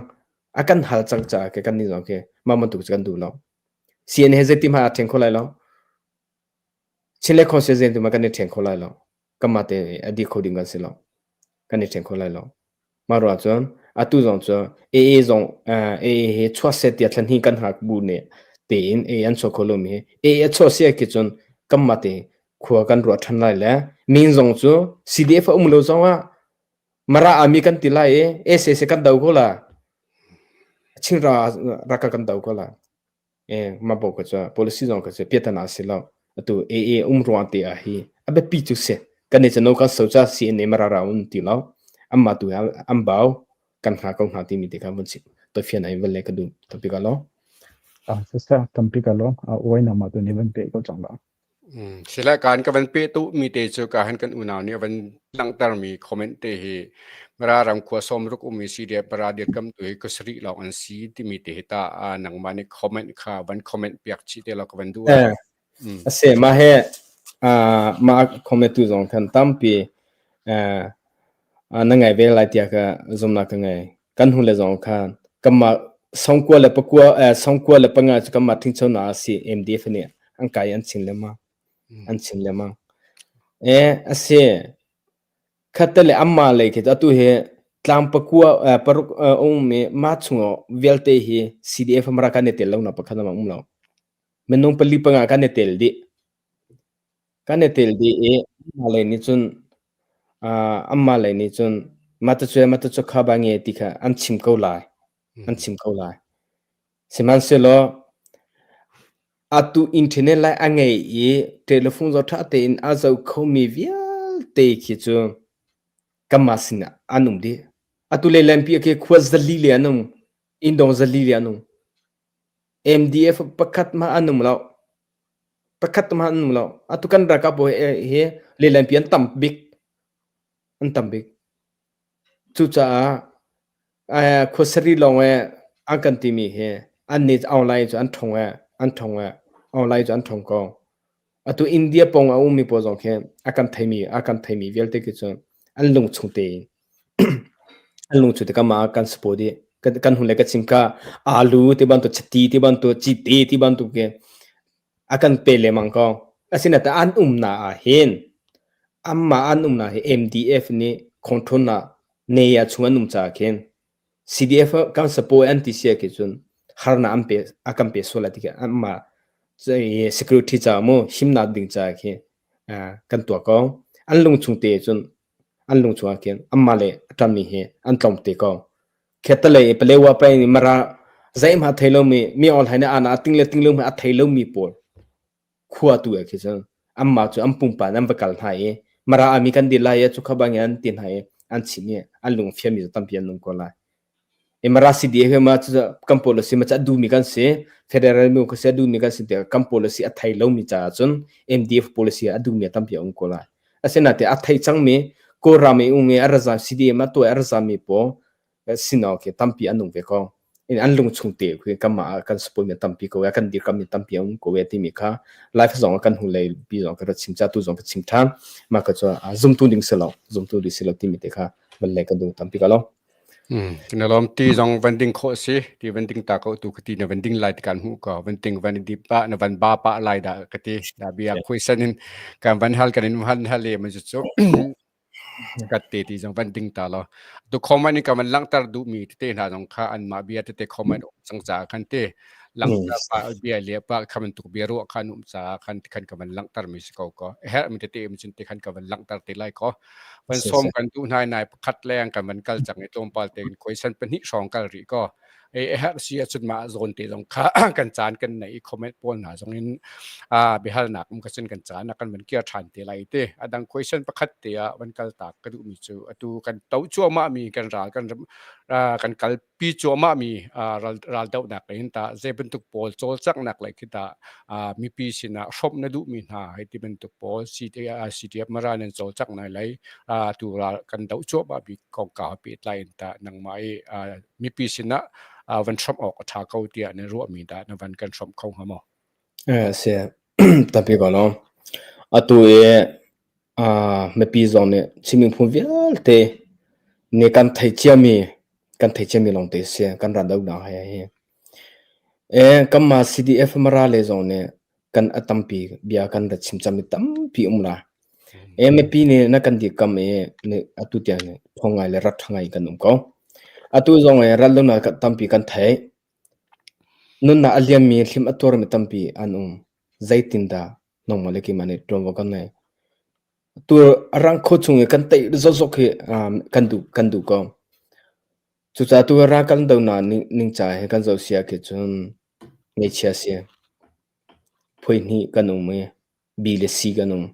A kan hal cang caah khi kan nih zong khi mah bantuk cu kan duh lo. CNA he zeitin hmanh aa ṭhen kho lai lo. Chinle Council zeitin hmanh kan i ṭhen kho lai lo. Kanmah te a di kho ding kan si lo. Kan i ṭhen kho lai lo. Mah ruah cun atu zong cu AA zong AA hi chuah seh tiah thlan hi kan hngak bu nih tein AA an chuah kho lomi hi AA a chuah si ah cun kanmah te khua kan ruah ṭhan lai le min zong cu CDF a um lo zong ah Mara ami kan ti lai i SAC kan do ko la. Chinra raka kan do ko la. E ma bo ka cha policy zong ka che piatana si lo. Atu AA um ruang te a hi a biapi cu si. Kan ni chano kan so cha CNA mara ra un ti lo. Amma tu am bau kan hna ko hna timi te kha vun si. To fian ai vel le ka du tampi ka lo. Ah sisa tampi ka lo. A oi na ma tu ni van pe ko chang la. Sile kaan ka van peh tu mi te cu ka han kan unau nih a van langhter mi comment te hi Mara ram khua sawmruk ummi CDF Mara dirkam tu hi kusarih lawng an si timi te hi ta nangmah nih comment kha van comment piak chih te law ka van duh. Eh, ase mah he mah comment tu zong khan tampi na ngai ve lai tiah ka zumnak ka ngei. Kan hu le zong khan kanmah songkua le pakua songkua le panga cu kanmah ṭhingcho na a si MDF nih an kai an chin lengmang an chin lengmang e a si khatte le amma lei khi atu hi tlang pakua paruk um mi ma chung vialte hi CDF mara kan i tel lo na pakhat ma um lo minung pali panga kan i tel dih Kan i tel dih i anmah lei nih cun anmah lei nih cun mah cu mah cu kha ba nge ti kha an chim ko lai. An chim ko lai. Sihmanhsehlaw atu internet lai a ngei i telephone zoh ṭha tein a zoh khomi vialte khi cu kanmah sinah an um dih. Atu le lampi ah khi khua zali le an um, inndawng zali le an um. MDF pakhat hmanh an um lo. Pakhat hmanh an um lo. Atu kan ralkap pawl hi lehlampi an tam bik. An tam bik. Cucaah khuasari lawng i an kan timi hi an nih online cu an ṭhong i an ṭhong i online cu an ṭhong ko. Atu India pawng a ummi pawl zong khi a kan theimi a kan theimi vialte khi cu an lung chung tein an lung chung te kan mah kan support i kan kan hun le ka chim ka alu ti bantuk chiti ti bantuk cite ti bantuk khi a kan pe lengmang ko. Asinain an umnak ah hin anmah an umnak hi MDF nih control nak nei ah chung an um caah khin CDF kan support an ti sia khi cun harnak an pe a kan pe sual lai ti khi anmah security caah mu himnak ding caah khi kan tuah ko. An lung chung te cun an lung chung ah khin anmah le a ṭanmi hi an tlawm te ko. Khetalei i Palewa peng i Mara zeihmah a thei lomi mi online ah a ting le ting lo hmanh a thei lomi pawl khua tu ah khi cun anmah cu an pumpak in an va kal hna i Mara army kan dir lai i cu kha bangin an ti hna i an chim i an lung fianmi cu tampi an um ko lai. I Mara CDA hi ma cu kan policy ma cu a duhmi kan si federal mi ka si a duhmi kan si tiah kan policy a thei lomi caah cun MDF policy a duhmi a tampi a um ko lai. Asinain a thei cangmi Kawlram i um i a ra CDM a tuah i a ra zami pawl sinawng khi tampi an um ve ko. An lung chung te khi kanmah ah kan support mi tampi ko kan dirkam mi tampi a um ko e timi kha life zong kan hu lei pi zong ka ra chim cha tu zong ka chim than ma ka chu zumtu ding si lo zumtu ding si lo timi te kha van le kan duh tampi ka lo Na lawm ti zong van ding khawh si ti van ding ta ko tu ka ti na van ding lai ti kan hmuh ko van ting van di pa na van ba pa lai da ka ti da bia khui san in kan van hal kan in han hal le man chu kat te ti zong van ding ta lo tu comment in ka van langhter duh mi tete hna zong kha an mah bia tete comment um cang ca khan te langhter pa bia le pa kha man tuk bia ruah khan um ca khan khan ka van langhter mi si ko ko her mi tete mi cun te khan ka van langhter te lai ko van som kan duh nai nai pakhat leng kan van kal cang i tlawmpal te in question pahnih hrawng kal rih ko e her si ahcun mah zawn te zong kha kan caan kan nei i comment pawl hna zong in a biahalnak um ka cun kan caan ah kan van kir ṭhan te lai te adang question pakhat te ah van kal tak ka duhmi cu atu kan to cuahmah mi kan ral kan kan kal pi cuahmah mi ral raldohnak in ta zei bantuk pawl cawlcanghnak lei khi ta mipi sinah hrawmh na duhmi hna hei ti bantuk pawl CDF Mara nan cawlcangh nai lei tu ral kan doh cuahmah bik kongkau pehtlai in ta nangmah i mipi sinah van hrawmh awk a ṭha ko tiah na ruahmi dah na van kan hrawmh kho hnga maw? Si tampi ko no. Atu i mipi zong nih Chin miphun vialte nih kan theih ciami kan theih ciami lawngte si kan ral dohnak he hi. Kanmah CDF Mara le zong nih kan a tampi bia kan rat chim cangmi tampi um la. E mipi nih na kan dirkamh i atu tiang hi ṭhawng ngai le rat ṭha ngai kan um ko. Atu zong i raldohnak tampi kan theih. Nunnak a liammi hlim a tuarmi tampi an um. Zeitindah nangmah le keimah nih ṭuanvo kan ngei? Tu a rang kho chung i kan teih zawkzawk hi kan duh kan duh ko. Cucaah tu ral kan dohnak ning ca hi kan zoh si ah cun ngaihchia si. Phui hnih kan um i B le C kan um.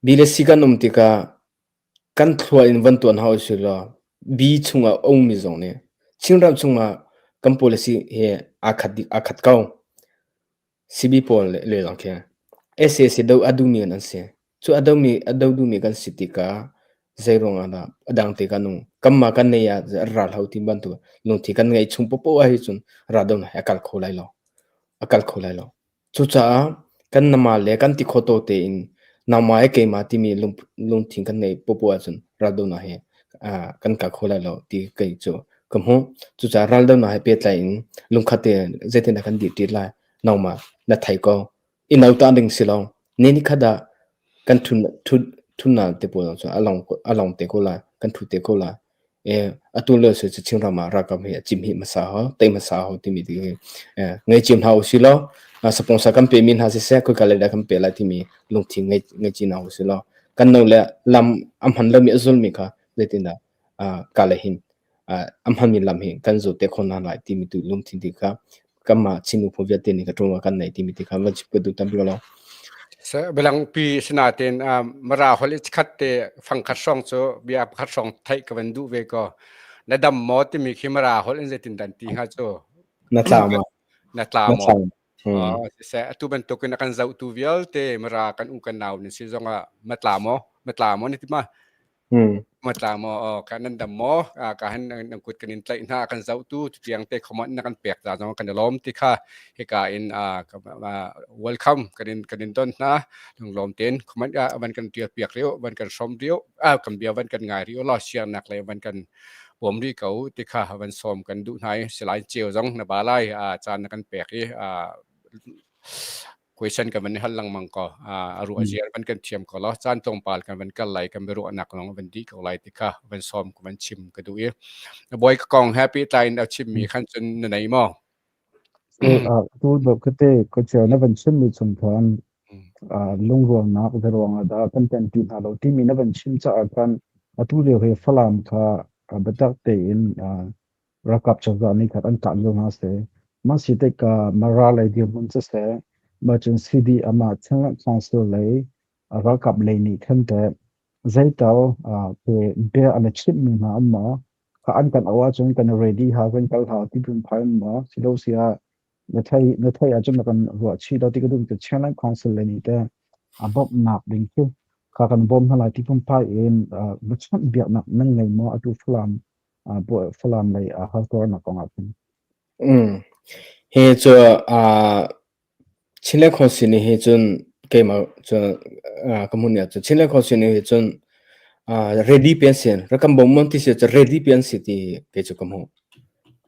B le C kan um tikah kan thlua in van tuan hau usih law B chungah a ummi zong nih Chinram chungah kan policy hi aa khat dih aa khat ko. CB pawl le leng khi SAC do a duhmi an si. Cu a domi a do duhmi kan si tikah zei ruangah dah a dang te kan um. Kanmah kan nei ah ral ho ti bantuk lungthi kan ngeih chung popoh ah hi cun ral do a kal kho lai lo. A kal kho lai lo. Cucaah kan nama le kan ti khawh to tein nangmah he keimah timi lungthin kan neih popoh ahcun raldohnak hi kan kal kho lai lo ti kei cu ka hmuh. Cucaah raldohnak he pehtlai in lungkhat tein zeitindah kan dirṭi lai nangmah na thei ko. I nauta ding si lo. Ni nikhat ah kan thunnak te pawl cu a long te ko lai, kan thu te ko lai. Atu lio cu Chinram ah ralkap hi a cim hi hmasa ho, tei hmasa ho timi ti hi ngei cim hna usih law sponsor kan pemi hna siseh khoika lei dah kan pe lai timi lungthin ngei ngei ci hna usih law kan no le lam a hman lomi a zulmi kha zeitindah ka le hin a hmanmi lam hi kan zul te kho hna lai timi tu lungthin ti kha kanmah Chin miphun vialte nih ka ṭuan kan nei timi ti kha van chim ka duh tampi ko lo. Bialangpi sinain Mara holh i khat te fangkhat hrawng cu bia pakhat hrawng theih ka van duh ve ko. Na dam maw timi khi Mara holh in zeitin dan ti hnga cu? Na tla maw? Na tla maw? Oh, siseh atu bantukin a kan zohtu vialte Mara kan u kan nau nan si zongah ma tla maw? Ma tla maw na ti ma? Matla maw aw ka nan dam maw ka han nan kut kan in tlaih hna kan zohtu tutiang te comment na kan pek ta zong kan i lawm ti kha hika in welcome kan in kan in don hna lunglawm ten comment van kan tial piak riu van kan hrom riu kan bia van kan ngai riu lo share nak le van kan bawm ri ko ti kha van som kan duh hna i silai cheu zong na ba lai caan na kan pek i question kan van hal lengmang ko a ruah ziar van kan thiam ko lo caan tlawmpal kan van kal lai kan biaruahnak lawng van dih ko lai ti kha van sawm ka van chim ka duh i boy ka kong happy tlai in a chimmi khan cun na nei maw Tu do kate ko cheu na van chim mi chung khan lungrualnak zeruang ah dah kan ṭanpi hna lo timi na van chim caah khan atu lio hi Falam kha biatak tein Ralkap cozah nih khan an kah lio hna seh. Mah si tikah Mara lei dirhmun siseh, mah cun CD amah Chinland Council lei ralkap lei nih khan teh zeital bia an i chimhmi hna an maw? Kha an kan auh ahcun kan i ready hau, kan kal hau ti phunphai an maw? Silo si ah na thei na thei ahcun na kan ruah chih lo ti ka duh. Chinland Council lei nih teh a bawmhnak ding khi kha kan bawm hna lai ti phunphai in va chawnhbiaknak nan ngei maw atu Falam Falam lei hartuarnak kong ah khin. Mm. Hi cu Chinland Council nih hi cun keimah cu ka hmun ah cun Chinland Council nih hi cun ready pi an si. Rak kan bawm mon ti si cu ready pi an si ti kei cu ka hmuh.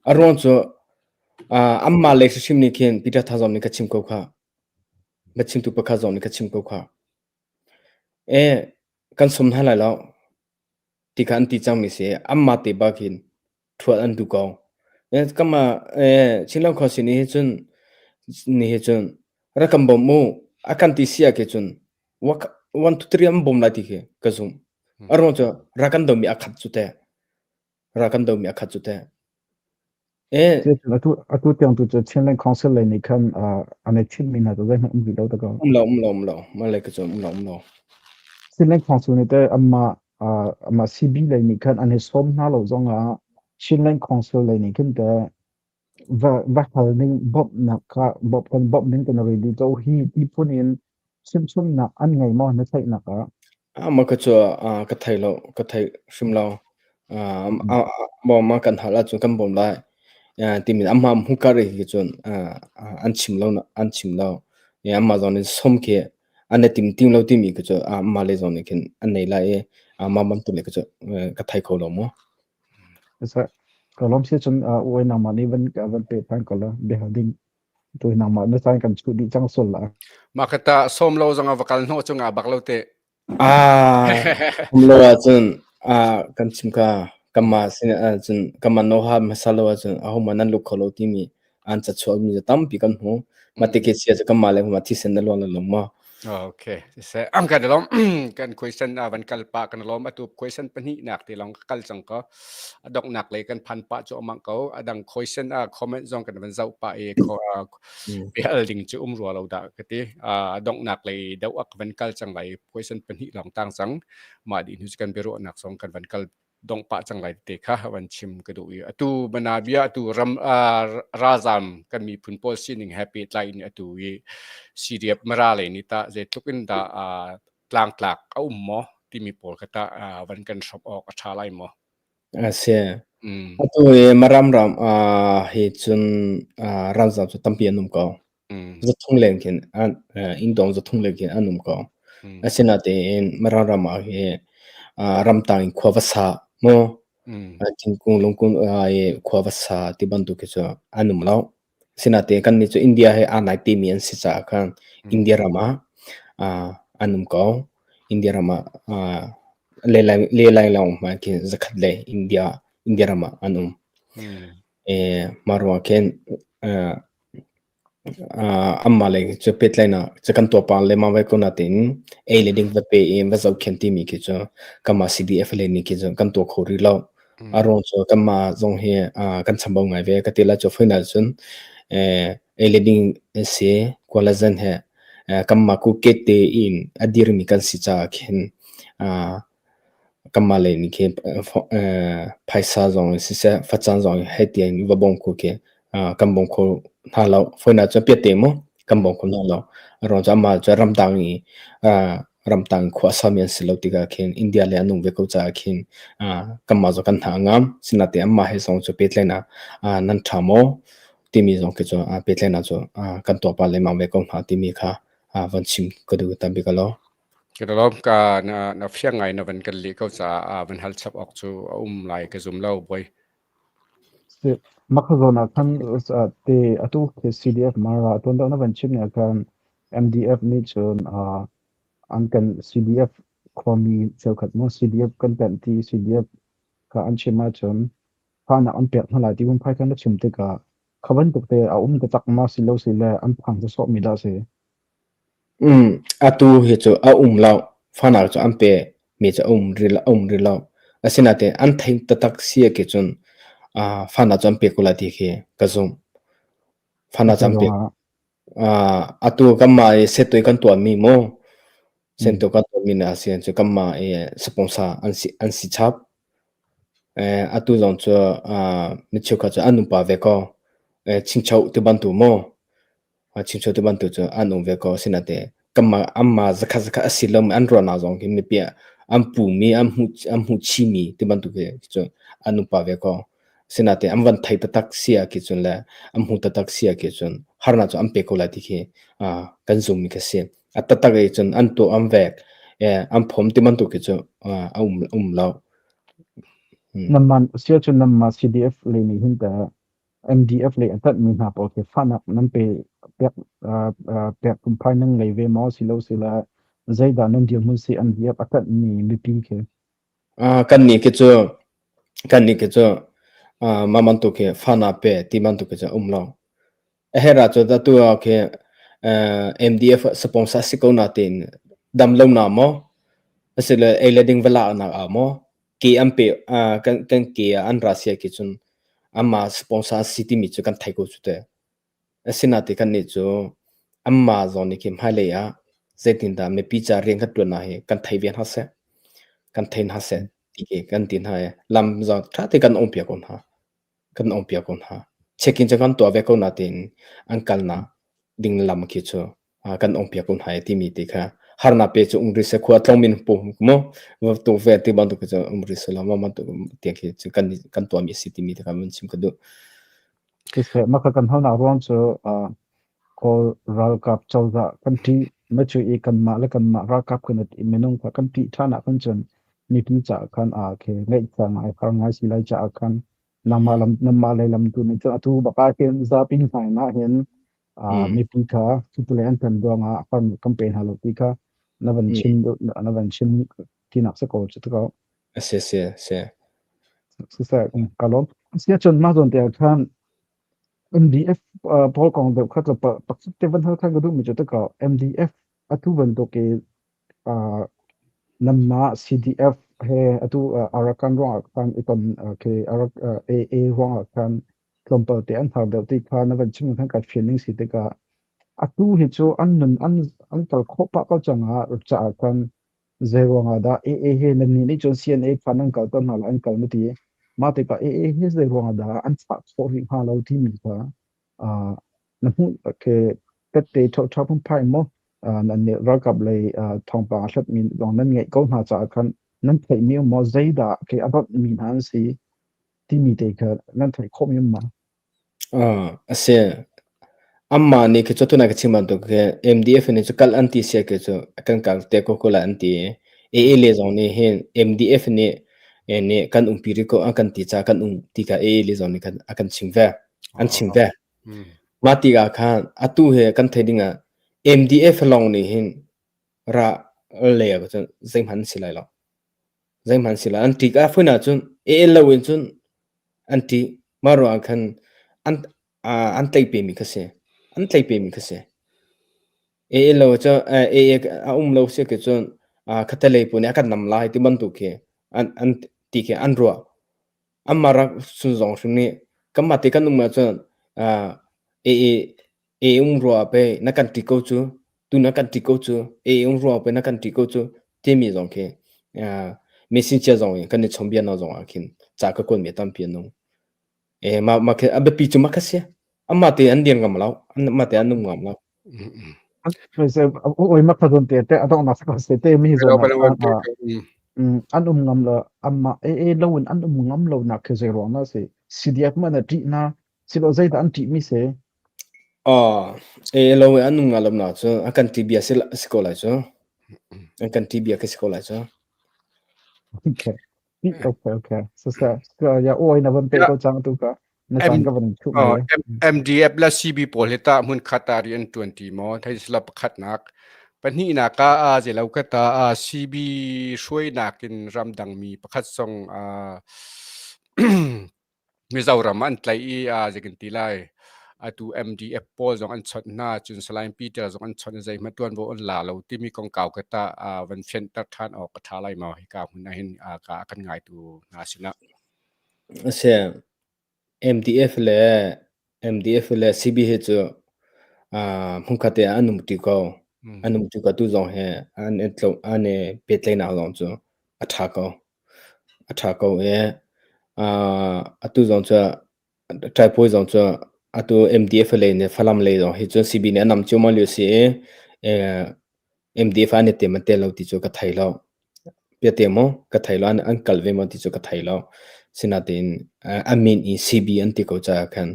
A ruang cu anmah lei hrimhrim nih khin Peter Thang zong nih ka chim ko kha. Na chimtu pakhat zong nih ka chim ko kha. E kan sum hna lai lo. Ti kha an ti cangmi si. Anmah te bak hin ṭhuat an duh ko. Kanmah Chinland Council nih hi cun nih hi cun rak kan bawm u a kan ti si ah khin cun one two three an bawm lai ti khi ka zumh. A ruang cu rak kan domi a khat cu teh. Rak kan domi a khat cu teh. Atu atu tiang tu cu Chinland Council lei nih khan an i thimmi hna cu zeihmanh um rih lo ta ko. Um lo um lo um lo. Mah lei ka cu um lo um lo. Chinland Council nih teh anmah anmah CB lei nih khan an i sawm hna lo zong ah Chinland Council lei nih khin teh va va hal ning bawmhnak kha bawmh kan bawmh ning kan ready ko hi ti phun in chimchunnak an ngei maw na theihnak ah? Mah ka cu ka thei lo, ka thei hrim lo. Bawm kan hal ahcun kan bawm lai. Timi amah hmukar hi cun an chim lo, an chim lo. Amah zong nih som khi an i tim tim lo timi khi cu amah le zong nih khin an nei lai i amah bantuk le khi cu ka thei kho lo mu. Ka lawm si cun uai nangmah nih van van pe phan ko la bia ding. Tu nangmah na caan kan chuh dih cang sul la. Mah kha ta sawm lo zong ah va kal hnawh cu nga bak lo te. Ah, um lo ahcun ah kan chim kha kanmah sin ahcun kanmah noha hmasa lo ahcun ahohmanh nan lut kho lo timi an cachuah mi cu tampi kan hmu. Mah tikhi sia cu kanmah le kanmah thisen na luang lo maw? Okay, siseh am kan lom kan question a van kal pa kan lom atu question pahnih nak ti long kal cang ko adok nak le kan phan pa chu amang ko adang question a comment zong kan van zau pa i kho bel ding chu um rua lo da ka ti adok nak le deuh ak van kal cang lai question pahnih long tang cang ma di nu kan biaruah nak zong kan van kal dong pah cang lai te kha van chim ka duh i atu banabia atu ram ralzam kan miphun pawl sining he pehtlai in atu i CDF Mara lei nih tah zeitluk in dah tlangtlak a um maw timi pawl kha tah van kan hrawp awk a ṭha lai maw? A si. Atu i Maram ram hi cun ralzam cu tampi an um ko. Zathum leng khin an inndawng zathum leng khin an um ko. Asinain Mara ram ah hi ramtang in khua va sa maw thingkung lungkung i khua va sa ti bantuk khi cu an um lo. Asinain kannih cu India he aa nai timi an si caah khan India ram ah an um ko. India ram ah lelai lawng hmanh khin zakhat le India India ram ah an um. Mah ruangah khin Anmah lei cu pehtlaihnak cu kan tuah pah lengmang ve ko nain ei le ding va pe i va zohkhenh timi khi cu kanmah CDF lei nih khi cu kan tuah kho rih lo. A ruang cu kanmah zong hi kan chambau ngai ve. Ka ti lai cu fawinak cun ei le ding si, kua le zan he kanmah kuket tein a dirmi kan si caah khin Kanmah lei nih khin phaisa zong in siseh, facang zong in hei tiang va bawm kho khi kan bawm kho hna lo. Fawinak cun piatte maw kan bawm kho hna lo. A ruang cu amah cu ramdang i ramtang khua a sami an si lo tikah khin India lei an um ve ko caah khin kanmah zong kan hna a ngam. Sinain anmah he zong cu pehtlaihnak nan ṭha maw timi zong khi cu pehtlaihnak cu kan tuah pah lengmang ve ko hna timi kha van chim ka duh ta bik a lo. Ka lawm ka na na fiang ngai na van kan leh ko caah van hal chap awk cu a um lai ka zum lo boy. Mah kha zawn ah khan te atu khi CDF Mara tuan deuh na van chim ni ah khan MDF nih cun an kan CDF khuami cheukhat mu CDF kan tanh ti CDF kha an chim ahcun fahnak an pek hna lai ti phunphai kha na chim tikah kha bantuk te a um taktak ma si lo si le an phang sawsawh mi dah si. Atu hi cu a um lo. Fanau cu an pe mi cu a um rih lo, a um rih lo. Asinain an theih taktak si ah cun fanau cu an pe ko lai ti khi ka zumh. Fanau cu an pe. Atu kanmah i settuai kan tuahmi mu, sentuai kan tuahmi na si cu kanmah i sponsor an si an si chap. Atu zong cu mi cheukhat cu an um pah ve ko. Chingcho ti bantuk mu. Chimcho ti bantuk cu an um ve ko. Asinain kanmah anmah zakhat zakhat a si lomi an ruahnak zong hi mipi ah an pumi an hmuh an hmuh chihmi ti bantuk hi cu an um pah ve ko. Asinain an van thei taktak si ah khi cun le an hmu taktak si ah khi cun harnak cu an pe ko lai ti khi kan zummi khi a si. A taktak i cun an tuah an vek an phom ti bantuk khi cu a um um lo. Nanmah sia cun nanmah CDF lei nih hin teh MDF lei a ṭanhmi hna pawl khi fahnak nan pe pek pek phunphai nan ngei ve maw silo sila zeidah nan dirhmun si MDF a ṭanhmi mipi khi? Kannih khi cu kannih khi cu mah bantuk hi fahnak pe ti bantuk khi cu a um lo. A herh ahcun atu ah khi MDF sponsor si ko natein dam lonak maw asile ei le ding va laknak ah maw ke an pe kan kan ke ah an ra sia khi cun anmah sponsor an si timi cu kan thei ko cu teh. Asinain kannih cu anmah zawn nih khi hmailei ah zeitindah mipi ca rian kan ṭuannak hi kan thei ve hna seh, kan thei hna seh ti khi kan ti hna i lam zong ṭha tein kan ong piak ko hna. Kan ong piak ko hna. Check-in cu kan tuah ve ko nain an kalnak ding lam khi cu kan ong piak ko hna i timi ti kha harnak pe cu um rih seh khua tlong min pu mu tu ve ti bantuk cu um rih seh ma bantuk tiang khi cu kan kan tuahmi si timi ti kha mun chim ka duh. Siseh maka kan halnak ruang cu Kawl ralkap cozah kan ṭih ma cu i kanmah le kanmah ralkap kan i minung kha kan ṭih ṭhan ah khan cun mipi caah khan aa khi ngaihchia ngai har ngai si lai caah khan nangmah lam nangmah lei lam tu nih cun atu bak ah hin zapi hmai ah hin. Mipi kha cuti an kan ruangah farm kan pe hna lo ti kha na van chim na van chim tinak si ko cu ko. Si si si. Siseh ka lawm. Siacun mah zawn te ah khan MDF pawl kong deuh kha pakhat te van hal khan ka duhmi cu takaw MDF atu bantuk i nanmah CDF he atu Arakan ruangah khan i ton khi Arak AA ruangah khan tlawmpal te an har deuh ti kha na van chim khan ka fian ning si tikah atu hi cu an nun an an kal khawh pah ko cang ah caah khan Zei ruangah dah AA hi nannih nih cun CNA kha nan kalter hna lai an kal na ti. Mah tikah AA hi zei ruangah dah an thlah khawh rih hnga lo timi kha uh, na hmuh ke tette ṭhoṭha phunphai maw uh, nan nih ralkap lei uh, thawngpang a hlatmi zong nan ngeih ko hna caah khan nan theihmi um maw zeidah ke a donhmi hna an si timi te kha nan theih khawhmi um ma? A si. Anmah nih khi cu tunai ka chim bantuk khi MDF nih cu kal an ti sia khi cu kan kal te ko ko lai an ti. AA le zong nih hin MDF nih nih kan umpi rih ko an kan ti caah kan um ti kha AA le zong nih khan a kan chim ve. An chim ve. Mah tikah khan atu he kan theih ding ah MDF lawng nih hin ra le ah cun zeihmanh an si lai lo. Zeihmanh si lai. An ṭik ah phun ahcun AA lo in cun an ṭih. Mah ruangah khan an an tlaih pemi kha si. An tlaih pemi kha si. AA lo cu AA a um lo si ke cun khatalei pawl nih a kan nam lai ti bantuk khi an an ti khi an ruah. Anmah rak sun zong hrim nih kanmah te kan um ahcun AA AA um rua pei na kan ṭi ko cu tu na kan ṭi ko cu AA um rua pei na kan ṭi ko cu timi zong khi messenger zong in kan i chawnbia hna zong ah khin ca ka kuatmi a tampi an um. Mah mah khi a biapi cu mah kha si. Anmah te an dir ngam lo. Anmah te an um ngam lo. Oi mak thadon te te adong na sakal se te mi zo na an um ngam lo amma e e lo in an um ngam lo nak khi zei ruang na si CDF ma na ṭih na silo zei dah an ṭih mi se E lo an um ngam lo na cu a kan ti bia si si ko lai cu. An kan ti bia khi si ko lai cu. Okay. Okay, okay. So, so, ya oi na van pe ko chang tu ka. Na caan ka van thuh mai. MDF le CB pawl hi tah hmun khat ah rian ṭuan ṭi maw? Thei sila pakhatnak. Pahnihnak ah a zeilo ka ta CB hruainak in ramdangmi pakhat zong Mizoram ah an tlaih i zei kan ti lai. Atu MDF pawl zong an chawnh hna, cun Salai Peter zong an chawnh i zeihmanh ṭuanvo an la lo timi kongkau ka tah van fianter ṭhan awk a ṭha lai maw? Hika hmun ah hin ka a kan ngaitu hna sinah. A si. MDF le MDF le CB hi cu hmunkhat te ah an um ṭi ko. An um ṭi ko. Tu zong hi an i tluk an i pehtlaihnak zong cu a ṭha ko. A ṭha ko i atu zong cu ṭaipawi zong cu atu MDF lei nih Falam lei zong hi cun CB nih a nam ciammau lio si i MDF an i tem an tel lo ti cu ka thei lo. Piate maw ka thei lo an kal ve maw ti cu ka thei lo. Sinain a min i CB an ti ko caah khan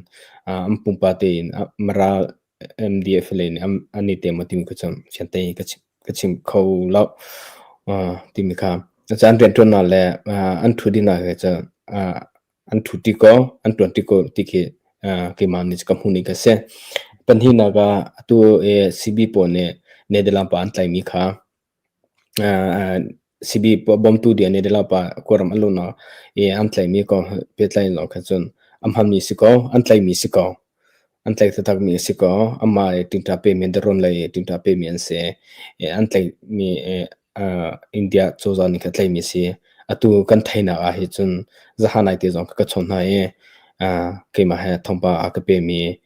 an pumpa tein Mara MDF lei nih an i tem maw timi kha cu fiang tein ka chim ka chim kho lo timi kha. Cun an rianṭuannak le an ṭhutdinak he cun an ṭhu ṭi ko, an ṭuan ṭi ko ti khi keimah nih ka hmuh ning ka si. Pahnihnak ah atu CB pawl nih Netherlands pa an tlaihmi kha CB bawmtu ding Netherlands pa Kawlram an luhnak i an tlaihmi kong he pehtlai in lawng khan cun a hmanmi si ko, an tlaihmi si ko. An tlaih taktakmi a si ko. Amah i ṭingṭa pemi Daron lei i ṭingṭa pemi an si. An tlaihmi India cozah nih khan tlaihmi a si. Atu kan theihnak ah hi cun zahan nai te zong ka chawn hna i keimah he thawngpang a ka pemi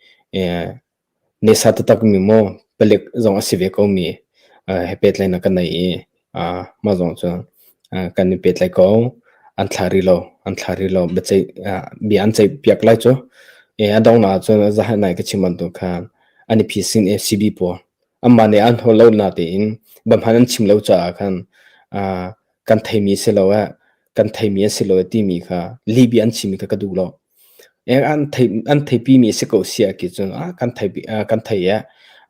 Nesa taktakmi maw palik zong a si ve komi he pehtlaihnak kan nei i mah zong cu kan i pehtlai ko. An thlah rih lo, an thlah rih lo. Biaceih bia an ceihpiak lai cu. A donghnak ahcun zahan nai ka chim bantuk khan an i phisin i CB pawl anmah nih an hawl lo natein biahman an chim lo caah khan kan theimi si lo eh kan theimi an si lo eh timi kha lihbia an chimmi kha ka duh lo. An thei an theipimi a si ko sia ki cun ah kan thei kan thei eh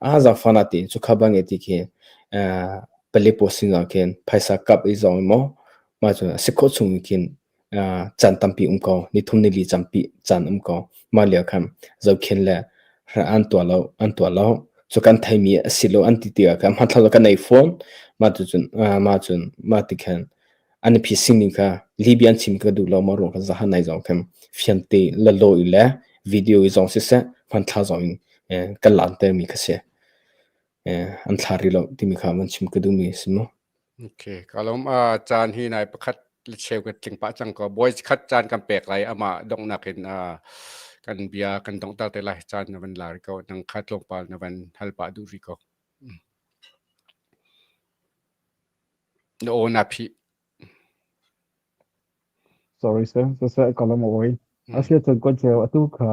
ah zaangfah na tiin cukha bang ti khi palik pawl sinah khin phaisa kap i zong maw mah cun a si khawh chung in khin caan tampi um ko nithum nili campi caan um ko mah lio khan zohkhenh le An tuah lo, an tuah lo. Cu kan theimi a si lo an ti tikah khan hmanthlak kan nei fawn. Mah cucun mah cun mah ti khan an i phi sining kha Libya an chim ka duh lo ma ruang kha zahan nai zong khan fiante lalo i le video i zong siseh hmanthlak zong in kan lanter mi kha si. An thla rih lo timi kha van chim ka duhmi a si mu. Okay, ka lawm. Caan hi nai pakhat le cheu ka tling pah cang ko. Bawi khat caan kan pek lai amah donghnak in kan bia kan donghter te lai. Caan na van la rih ko. Nang kha tlawmpal na van hal pah duh rih ko. Na aw na phih. Sorry sir, siseh ka lawm oi. Asia cun kan cheu atu kha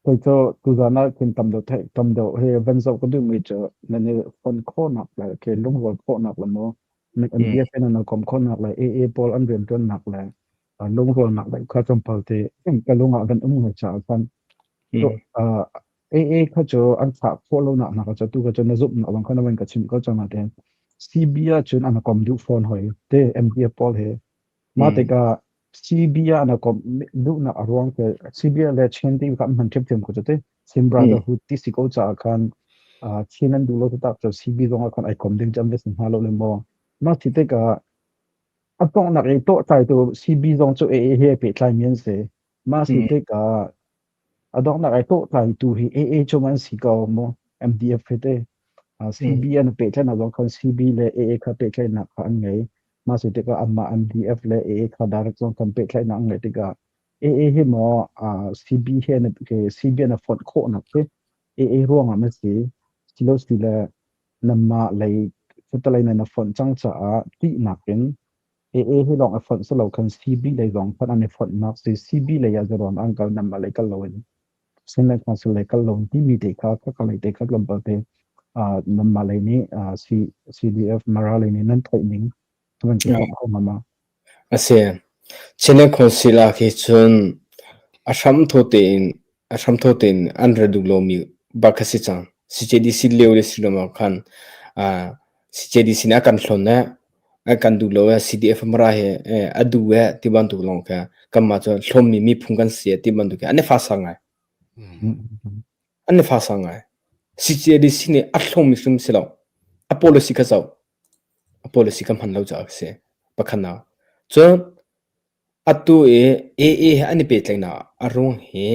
Kei cu tuzaan ah khin tam deuh theih tam deuh hi van zoh ka duhmi cu nan i fonh khawhnak le khi lungrual khawhnak le maw an bia te nan i kom khawhnak le AA pawl an rianṭuannak le lungrualnak le kha tlawmpal te ka lung ah van um ngai caah khan AA kha cu an thlah khawh lonak hna kha cu tu kha cu na zumhnak lawng kha na van ka chimh ko cang nain CB ah cun an kom duh fawn hoi te MDF pawl he Mah tikah CB ah na komh duhnak a ruang cu CB le Chin ti kha an hman ṭhiamṭhiam ko cu ti. Chin Brotherhood ti si ko caah khan Chin an duh lo taktak cu CB zong ah khan ai kom ding cu an va si hnga lo le maw. Mah si tikah a donghnak i tawhtlaitu CB zong cu AA he ai pehtlaimi an si. Mah si tikah A donghnak ai tawhtlaitu hi AA cung an si ko mu MDF he te. CB an pehtlaihnak zong khan CB le AA kha pehtlaihnak kha an ngei. Mah si tikah anmah MDF le AA kha direct zong kan pehtlaihnak an ngeih tikah AA hi maw CB he an CB an fonh khawhnak khi AA ruangah ma si silo si le nanmah lei cutalei nan i fonh cang caah tihnak in AA hi lawng a fonh si lo khan CB lei zong khan an i fonhnak si. CB lei ah zeruang an kal nanmah lei kal loin Chinland Council lei kal lo timi te kha ka lei te kha tlawmpal te nanmah lei nih CDF Mara lei nih nan theih ning van ci khawh kho ma? A si. Chinland Council ah khi cun a hram tho tein a hram tho tein an ra duh lomi bak kha si cang. CJDC lio le si lo ma khan CJDC nih a kan hlon eh a kan duh lo eh CDF Mara he a duh eh ti bantuk lawng kha kanmah cu hlawmmi miphun kan si eh ti bantuk an i fa sang ngai. An i fa sang ngai. CJDC nih a hlawmmi hrim si lo. A policy kha zoh. A policy kha hman lo caah a si. Pakhatnak. Cun Atu i AA he an i pehtlaihnak a ruang hi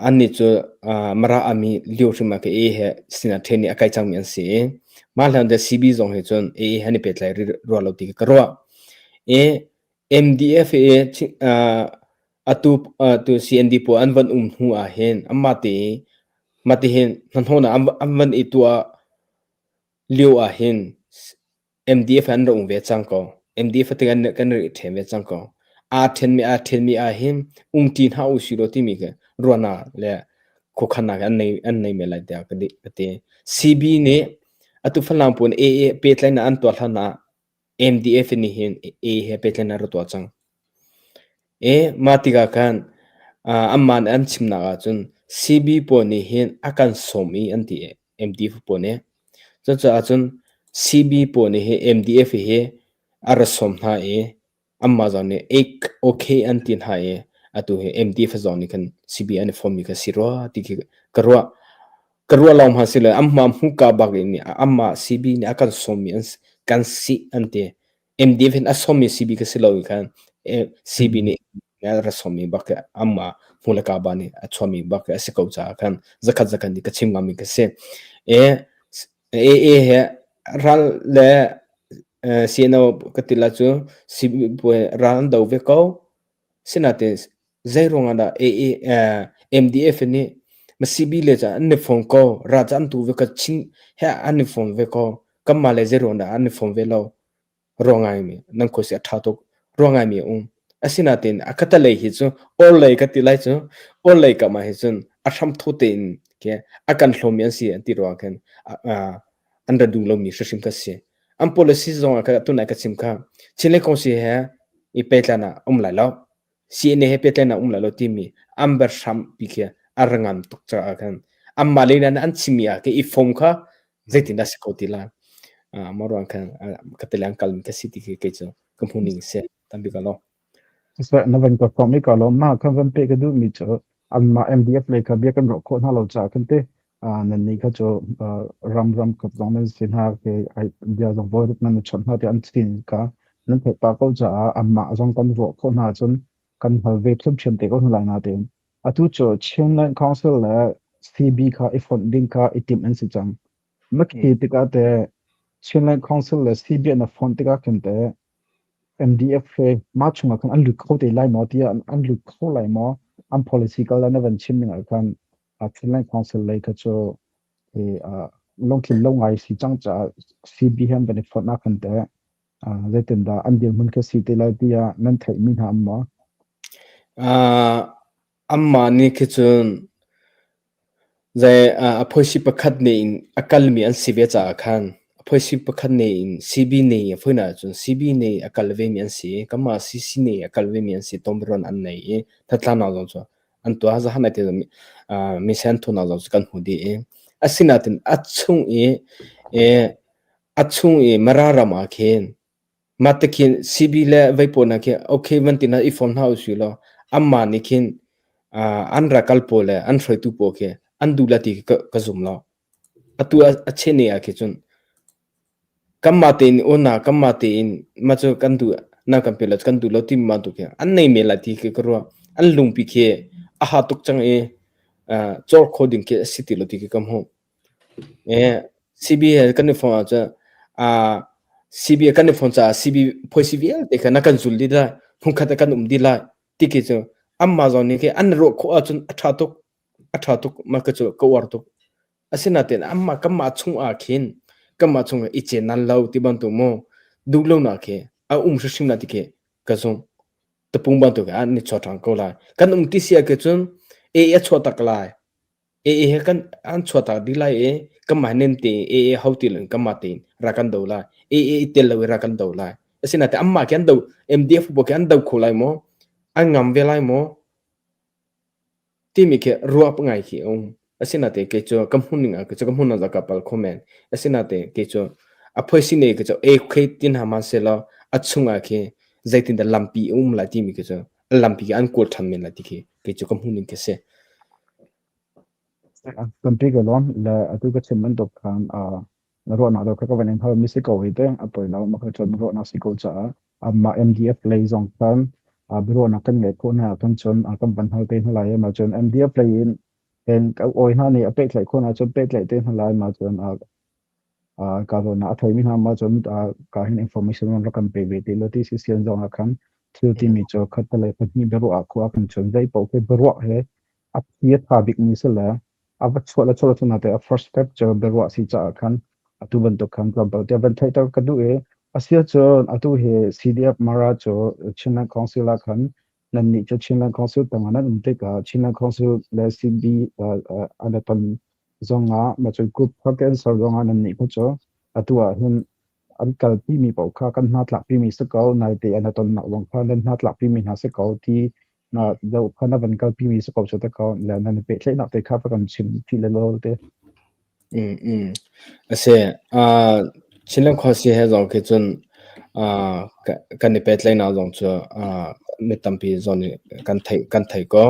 annih cu Mara Army lio hrim ah AA he sinah ṭhen i a kai cangmi an si i mah hlan cu CB zong he cun AA he an i pehtlai rih rua lo ti ka ruah. I MDF i atu tu CND pawl an van um hnu ah hin anmah te mah tihin hnahnawhnak an van i tuah lio ah hin MDF an rak um ve cang ko. MDF te kan kan rak i ṭhen ve cang ko. Aa ṭhenmi aa ṭhenmi ahhin umṭi hna usih law timi khi ruahnak le khuakhannak an nei an nei men lai tiah ka di ka ti. CB nih atu Falam pawl AA pehtlaihnak an tuah hlan ah MDF nih hin A he pehtlaihnak rak tuah cang. E mah tikah khan anmah nih an chimnak ahcun CB pawl nih hin a kan sawm i an ti MDF pawl nih. Cucaah cun CB pawl nih hi MDF hi a ra sawm hna i anmah zong nih okay an ti hna i atu hi MDF zong nih khan CB an i fawmmi kha si rua ti khi ka ruah. Ka ruah lawng hmanh si lo anmah hmuka bak in anmah CB nih a kan sawmmi an kan si an ti. MDF in a sawmmi CB kha si lo i khan CB nih a ra sawmmi bak anmah hmu le ka ba nih a chuahmi bak a si ko caah khan zakhat zakhat nih ka chim ngammi ka si. E AA he ral le CNO ka ti la cu CB ral an do ve ko. Sinain zei ruangah dah AA MDF nih ma CB le ca an i fong ko ra ca an tu ve ka chin he an i fong ve ko kanmah le zei ruang dah an i fong ve lo ruang ngaimi nan khuasi a ṭha tuk ruang ngaimi a um asinain a khatalei hi cu orlei ka ti lai cu orlei kam ah hi cun a hram tho tein ke a kan hlawmi an si an ti ruang khin an ra duh lomi hrimhrim ka si an policy zong ah kha tunai ka chim kha Chinlei Kongsi he i pehtlan ah um lai lo CNA he pehtlain ah um lai lo timi an ber hram pi khi a ra ngam tuk caah khan anmah lei nan an chimmi ah ke i fom kha zeitin dah si ko ti lai mo ruang khan ka te lang kal mi ka si ti khi kei cu ka hmu ning si tampi ka lo Na van ka form i ka lo ma khan van pe ka duh mi cu. Anmah MDF lei kha bia kan ruah khawh hna lo caah khan te nannih kha cu ram ram kap zong nan si hna ke ai bia zong voiruk nan i chawnh hna tiah an sin kha nan theih pah ko caah anmah zong kan ruah khawh hna ahcun kan hal ve ṭhiamṭhiam te ko hna lai natein atu cu Chinland Council le CB kha i fonh ding kha i timh an si cang. Makhi tikah teh Chinland Council le CB an i fonh tikah khin teh MDF he mah chungah khan an lut kho te lai maw tiah an lut kho lai maw? An policy kal na van chim ning ah khan Chinland Council lei kha cu lungthin lo ngai si cang caah CB he an van i fonh ah khan teh zeitindah an dirhmun kha si te lai tiah nan theihmi hna um maw? Anmah nih khi cun zei a phoisi pakhat nih in a kalmi an si ve caah khan a phoisi pakhat nih in CB nih a phoina ahcun CB nih a kal vemi an si i kanmah CC nih a kal vemi an si tombiaruan an nei i hnatlaknak zong cu an tuah. Zahan ai te misen thunak zong cu kan hmu dih i asinain a chung i a chung i Mara ram ah khin Mah te khin CB le veipawl hna khi okay van ti hna i form hna usih law anmah nih khin an rakal pawl le an hruaitu pawl khi an duh la ti ka, ka zum lo. Atu a chene ah khi cun kanmah tein una kanmah tein mah cu kan duh na kan pe lo kan duh lo ti ma tu khi an nei men lai ti khi ka ruah. An lungpi khi a ha tuk cang i cawr kho ding khi a si ti lo ti khi ka hmuh. CB he kan i fawm ahcun CB kan i fawm caah CB phoisi vialte kha na kan zul dih lai, hmunkhat ah kan um dih lai ti khi cu anmah zong nih khi an ruah khawh ahcun a ṭha tuk, a ṭha tuk mah ka cu ka uar tuk. Asinain anmah kanmah chung ah khin kanmah chung ah i cenan lo ti bantuk maw duh lonak khi a um hrimhrim lai ti khi ka zumh. Tapung bantuk ah an i chuah ṭhan ko lai. Kan um ti si ah cun e a chuah tak lai. AA he kan an chuahtak dih lai i kanmah nem tein AA ho ti loin kanmah tein rak kan do lai. AA i tel lo i rak kan do lai. Asinain anmah khi an do MDF pawl khi an do kho lai maw? An ngam ve lai maw? Timi khi ruah ngai khi a um. Asinain kei cu ka hmuh ning ah kei cu ka hmuh nak ka pal kho men. Asinain kei cu a phoisi nei kei cu e khe tin hna hmanhsehlaw a chungah khi zeitindah lampi a um lai timi khi cu a lampi khi an kawl ṭhan men lai ti khi kei cu ka hmuh ning khi si. Tampi ka lawm le atu ka chim bantuk khan na ruahnak deuh kha ka van in hal mi si ko hi te a poi lo ma kha cun ruahnak si ko caah amah MDF lei zong khan biaruahnak kan ngeih khawh hna kan cun kan van hal te hna lai ma cun MDF lei in hen ka oi hna nih a pehtlaih khawh hna cun pehtlaih te hna lai ma cun ka zawn ah a theimi hna ma cun ka hin information rak kan pe ve ti lo ti si sian zong ah khan thil timi cu khat le pahnih biaruah ah khua kan chun zei paoh khi biaruah he a phi a tha bik mi si le a va chuah le chuah le te a first step cu biaruah si caah khan atu bantuk khan tlawmpal te van theihter ka duh i asia cun atu hi CDF Mara cu Chinland Council ah khan nan nih cu Chinland Council tangah nan um tikah Chinland Council le CB an ton zongah ma cu group kha kan ser zongah nan nih khu cu atu ah hin an kalpi mi paoh kha kan hna tlakpi mi si ko naite an tonnak zong kha nan hna tlakpi mi hna si ko ti na do kha na van kalpi mi si ko cu te ko le nan pehtlaihnak te kha kan chim ti le lo te Mm, mm. Asi, uh, Chinland khuasi he zong khi cun uh, kan i pehtlaihnak zong cu uh, mi tampi zong nih kan theih kan thei ko.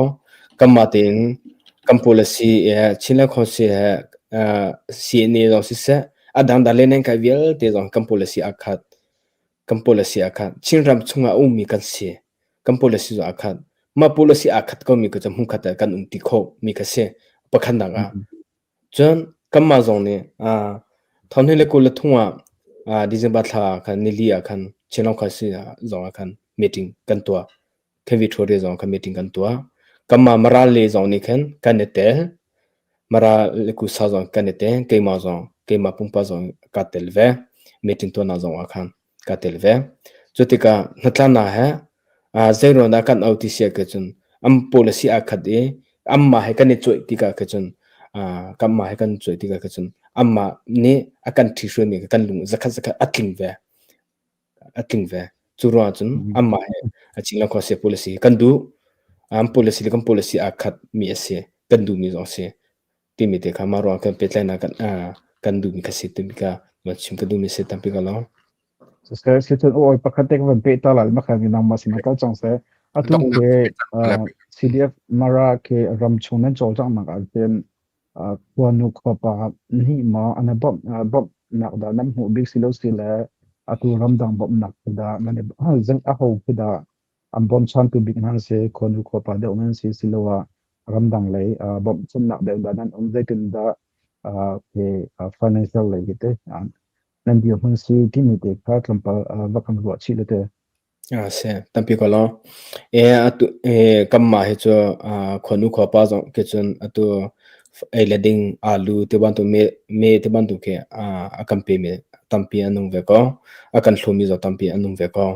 Kanmah tein kan policy he Chinland khuasi he uh, CNA zong siseh, a dangdang le nan kai vialte zong kan policy aa khat. Kan policy aa khat. Chinram chungah a ummi kan si. Kan policy zong aa khat. Mah policy aa khat komi ka cu hmunkhat ah kan um ti khawh mi kha si. Pakhatnak ah. Cun kanmah zong nih 2023 ah December thla ah khan nili ah khan Chinlong Khuasi zong ah khan meeting kan tuah. Khan Victoria zong khan meeting kan tuah. Kanmah Mara le zong nih khan kan i tel. Mara le Kusa zong kan i tel. Keimah zong keimah pumpak zong kaa tel ve. Meeting tuahnak zong ah khan. kaa tel ve. Cu tikah hnatlannak he zeiruang dah kan auh ti si ah cun an policy aa khat i anmah he kan i cuaih tikah kha cun kanmah he kan cuaih tikah kha cun anmah nih a kan ṭhihruaimi kha kan lung zakhat zakhat a tling ve. A tling ve. Cu ruangah cun anmah he a cingla khua sia policy kan duh. An policy le kan policy aa khat mi a si. Kan duhmi zong a si. Timi te kha mah ruangah kan pehtlaihnak kan kan duhmi kha si timi kha van chim ka duhmi si tampi ka lawm. Siseh, sicun awi pakhat te ka van peh ta lai makhan nangmah sin ah kal cang seh. Atu Donghnak ke si le CDF Mara ke ram chung nan cawlcanghnak ah hin khuanu khuapa nih maw an bawmh bawmhnak dah nan hmuh bik si lo si le atu ramdang bawmhnak khi dah nan i zeng aho khi dah an bawmchantu bik nan si khuanu khuapa deuh nan si siloah ramdang lei bawmhchannak deuh dah nan um zeitin dah ke financial lei khi te nan dirhmun si timi te kha tlawmpal va kan ruah chih le te. A si, tampi ko lo. E atu e kanmah hi cu khuanu khuapa zong khi cun atu ei le ding alu ti bantuk me me ti bantuk khi a kan pemi tampi an um ve ko. A kan hlumi zong tampi an um ve ko.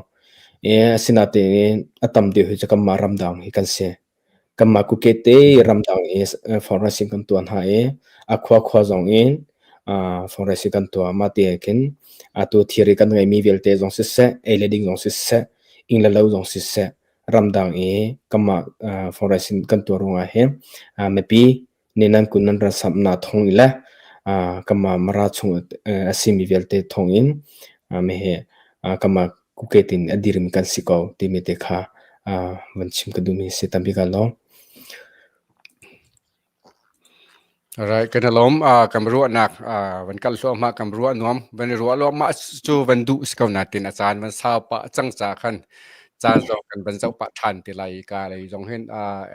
E asinain a tam deuh hi cu kanmah ramdang hi kan si. Kanmah kuke te ramdang i fundraising kan tuah hna i a khua khua zong in fundraising kan tuah. Mah ti ah khin atu thilri kan ngeihmi vialte zong siseh, ei le ding zong siseh, inn le lo zong siseh, ramdang i kanmah fundraising kan tuah ruangah hin mipi nih nan kun nan ran samhnak thawng in le kanmah Mara chung a simi vialte thawng in hihi kanmah kuket in a dirmi kan si ko timi te kha van chim ka duhmi a si tampi ka lawm. Alright, kan i lawm. Kan ruahnak van kal hluahmah kan ruah nuam. Van i ruah luahmah cu van duh si ko natin a caan van sau pah cang ca khan caan zong kan van zoh pah ṭhan te lai i ka lei zong hin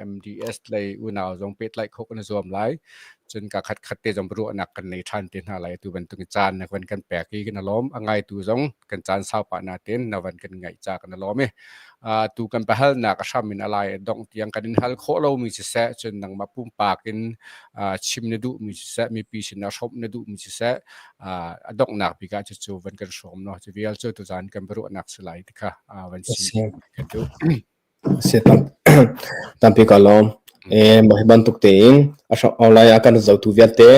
MDS lei unau zong pehtlaih khawh kan i zuam lai. Cun ka khat khat te zong ruahnak kan nei ṭhan te hna lai. Atu bantuk in caan na van kan pek i kan i lawm. A ngaitu zong kan caan sau pah natin na van kan ngaih ca kan i lawm i tu kan biahalnak a hram in a lai a dongh tiang kan in hal khawh lomi siseh, cun nangmah pumpak in chim na duhmi siseh, mipi sinah hrawmh na duhmi siseh, a donghnak bik ah cucu van kan hrawm no. Cu vial cu tuzan kan biaruahnak si lai ti kha van chim kan duh. Si tampi ka lawm. E mah hi bantuk tein a hram online a kan zotu vialte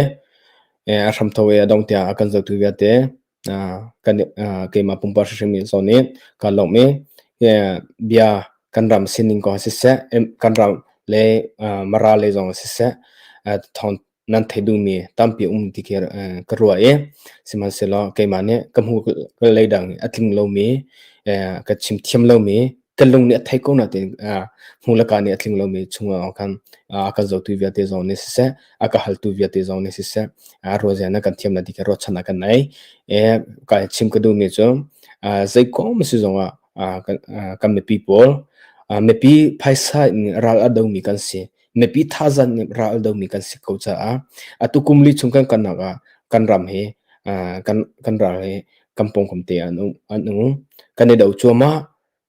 e a hram tho e a dong tiang a kan zotu vialte kan keimah pumpak hrimhrim nih zawn i kaa lawmh i bia kan ram sining kong siseh, kan ram le Mara lei zong siseh, thawng nan theih duhmi tampi um ti khi ka ruah i sihmanhsehlaw keimah nih ka hmuh ka lei dang a tling lomi ka chim thiam lomi ka lung nih a thei ko nain hmu le ka nih a tling lomi chungah khan a kan zohtu vialte zong nih siseh a ka haltu vialte zong nih siseh ruahzia na kan thiam na ti kha ruahchan ah kan nei. E ka chim ka duhmi cu zei kong si zongah kan mipi pawl mipi phaisa in ral a domi kan si mipi thazan nih ral a domi kan si ko caah atu kum li chung kan kalnak ah kan ram hi kan kan ral hi kan pawngkam te an um an um kan i do cuahmah.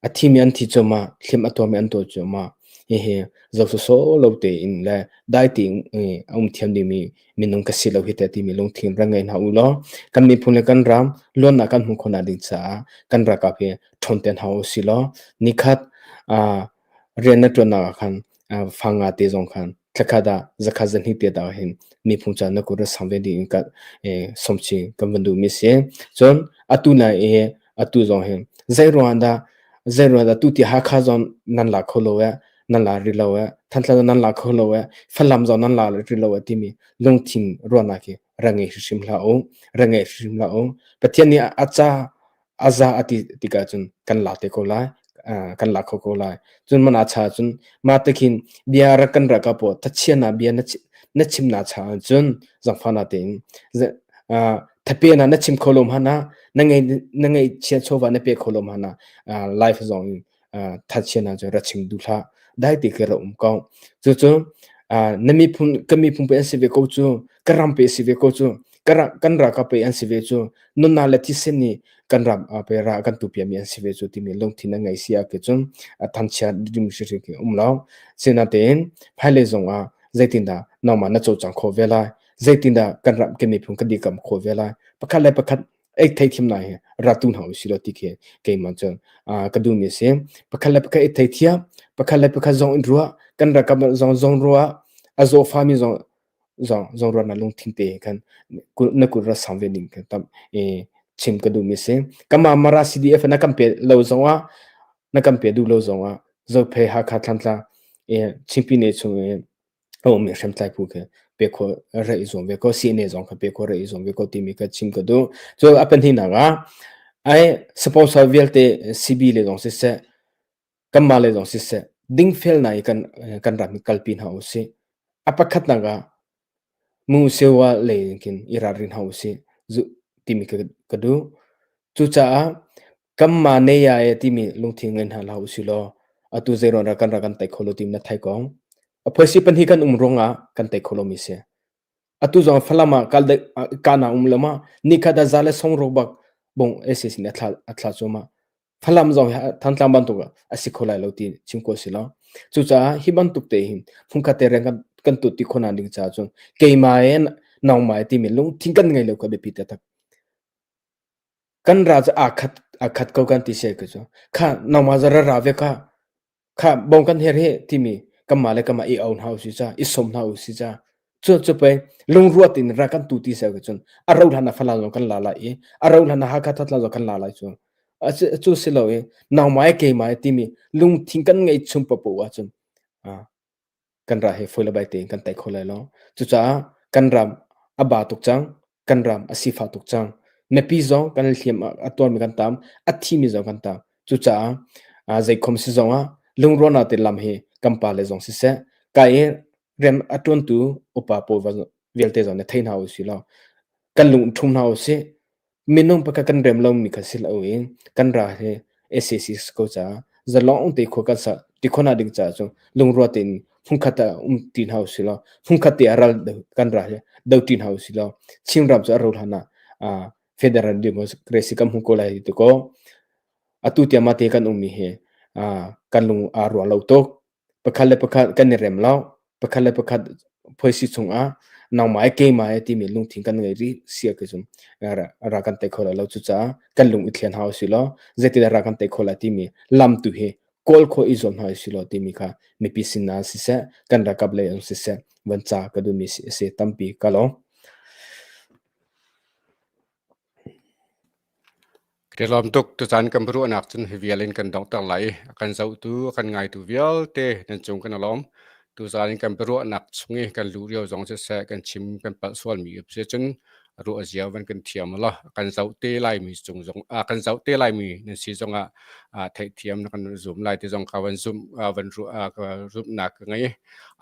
A thimi an thi cuahmah, hliam a tuarmi an tuar cuahmah. Hihi zoh sawsawh lo tein le dai tein a um thiam dingmi minung ka si lo hi teh timi lungthin rak ngei hna u law kan miphun le kan ram luatnak kan hmuh khawhnak ding caah kan ralkap hi ṭhawn te hna u sih law nikhat rian na ṭuannak ah khan fa nga te zong khan thlakhat ah zakhat zahnih te dah hin miphun ca na kut a sang ve ding in ka somchi kan van duhmi si. Cun atu nai i atu zong hin zei ruang dah zei ruang dah tu ti Hakha zong nan la kho lo eh nan la ri lo eh Thantlang nan la kho lo eh Falam zong nan la ri lo eh timi lungthin ruahnak hi ra ngei hrimhrim hlah u ra ngei hrimhrim hlah u Pathian nih a ca a za a ti tikah cun kan la te ko lai kan la kho ko lai cun mana cha cun ma te khin bia rak kan ra ka po thachian na bia na na chim na cha cun zangfa na tein thape na na chim kho lo hmana na ngei na ngei chia chova na pe kho lo hmana life zong in thachian na cu ra chim du hlah dai te ke ra um ko cu cu na miphun ka miphun pe an si ve ko cu ka ram pe si ve ko cu kan ra ka pe an si ve cu nunnak le thisen nih kan ram pe ra kan tu piami an si ve cu timi lungthin a ngei si ah ke cun thanchia dim hri ke um lo sinatein hmailei zong ah zeitindah nangmah na cawlcang khawh ve lai zeitindah kan ram kan miphun kan dirkamh khawh ve lai pakhat le pakhat ei thei thiam lai hi ratu hna usih law ti khi keimah cun ka duhmi a si pakhat le pakhat i thei thiam pakhat le pakhat zong in ruah kan rakam zong zong ruah a zawfami zong zong zong ruah na lungthin te khan na kut ra sang ve ning kan tam e chim ka duhmi si kama mara CDF na kan pe lo zong ah na kan pe duh lo zong ah Zophei Hakha Thantlang e Chinpi ne chung e a ummi hriamtlai phu khi pe kho ra i zuam ve ko CNA zong kha pe kho ra i zuam ve ko timi ka chim ka duh cu a pahnihnak ah ai sponsor vialte CB le zong siseh. Kanmah lei zong siseh dingfelnak i kan kan ram hi kalpi hna usih. A pakhatnak ah mu sewa lei in khin i ralrin hna usih timi ka ka duh. Cucaah kanmah ne ya e timi lungthin ngei hna hlah usih law atu zeiruang dah kan rak kan tei kho lo timi na thei ko. A phoisi pahnih kan um ruangah kan tei kho lomi si. Atu zong Falam ah kal kana um lo ma nikhat ah za le song ruk bak bong SAC nih a thla a thla cuahmah. Falam zong hi Thantlang bantuk a si kho lai lo ti chim ko si lo. Cucaah hi bantuk te hin hmunkhat te rian kan kan tut ti khona ding caah cun keimah e nangmah e timi lungthin kan ngei lo kha biapi taktak. Kan ra cu aa khat aa khat ko kan ti se ko cu. Kha nangmah za ra ra ve kha Kha bawng kan her hi timi kanmah le kanmah i au hna usih ca, i sawm hna usih ca. Cu cu pei lungruat in ra kan tu ti seh cun a ro hlan ah Falam zong kan la lai i a ro hlan ah Hakha Thantlang zong kan la lai cu. Cu si lo i nangmah i keimah i timi lungthin kan ngeih chung paohpaoh ahcun kan ra hi foi le bai tein kan tei kho lai lo. Cucaah kan ram a ba tuk cang, kan ram a sifah tuk cang. Mipi zong kan hliam a tuarmi kan tam, a thimi zong kan tam. Cucaah zeikhom si zong ah lungrualnak te lam hi kan pa le zong siseh, kai i rian a ṭuantu upa pawl vialte zong nih thei hna usih law kan lung ṭhum hna usih. Minung pakhat kan rem lomi kha si lo in kan ra hi SAC si ko caah zalong te khua kan sa ti khawhnak ding caah cun lungrual tein hmunkhat ah um ti hna usih law hmunkhat te ah ral kan ra hi do ti hna usih law Chinram cu a ro hlan ah federal democracy kan hmu ko lai ti ko atu tiang mah te kan ummi hi kan lung aa rual lo tuk. Pakhat le pakhat kan i rem lo. Pakhat le pakhat phoisi chungah nangmah e keimah e timi lungthin kan ngei rih sia ke cun ra kan tei kho lai lo. Cucaah kan lung i thlen hau si law zeitindah ra kan tei kho lai timi lam tu hi kawl khawh i zuam hna si law timi kha mipi sin ah siseh kan ralkap lei in siseh van ca ka duhmi si tampi ka lawm. Ka lawm tuk. Tucaan kan biaruahnak cun hi vial in kan donghter lai i a kan zohtu, a kan ngaitu vialte nan cung kan i lawm. Tuzaan in kan biaruahnak chung i kan luh lio zong siseh, kan chim kan palh sualmi si cun a ruah zia van kan thiam law a kan zoh te laimi cung zong a kan zoh te laimi nan si zongah theihthiam na kan zum lai ti zong kha van zumh van ruah zumhnak ka ngei.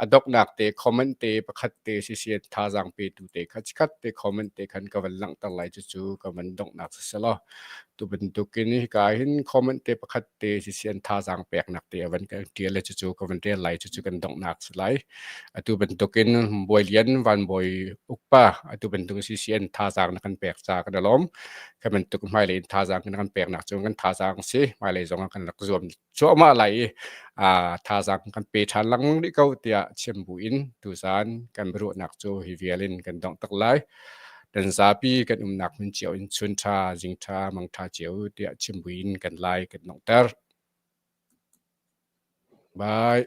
A donghnak te comment te pakhat te sisi thazaang petu te kha chikkhat te comment te khan ka van langhter lai cucu ka van donghnak si law tu bantukin hika hin comment te pakhat te sisi an thazaang peknak te a van kan tial le cucu ka van rel lai cucu kan donghnak si lai. Atu bantukin Bawi Lian Van Bawi Ukpa atu bantuk sisi an thazaang na kan pek ca kan i lawm. Kan bantuk hmailei in thazaang na kan peknak cu kan thazaang si hmailei zong ah kan rak zuam cuahmah lai i thazaang kan pe ṭhan lengmang rih ko tiah chim buin tuzaan kan biaruahnak cu hi vial in kan dongh tak lai. Kan zapi kan umnak hmun cio in chun ṭha, zing ṭha, mang ṭha cio tiah chim buin kan lai kan donghter. Bye.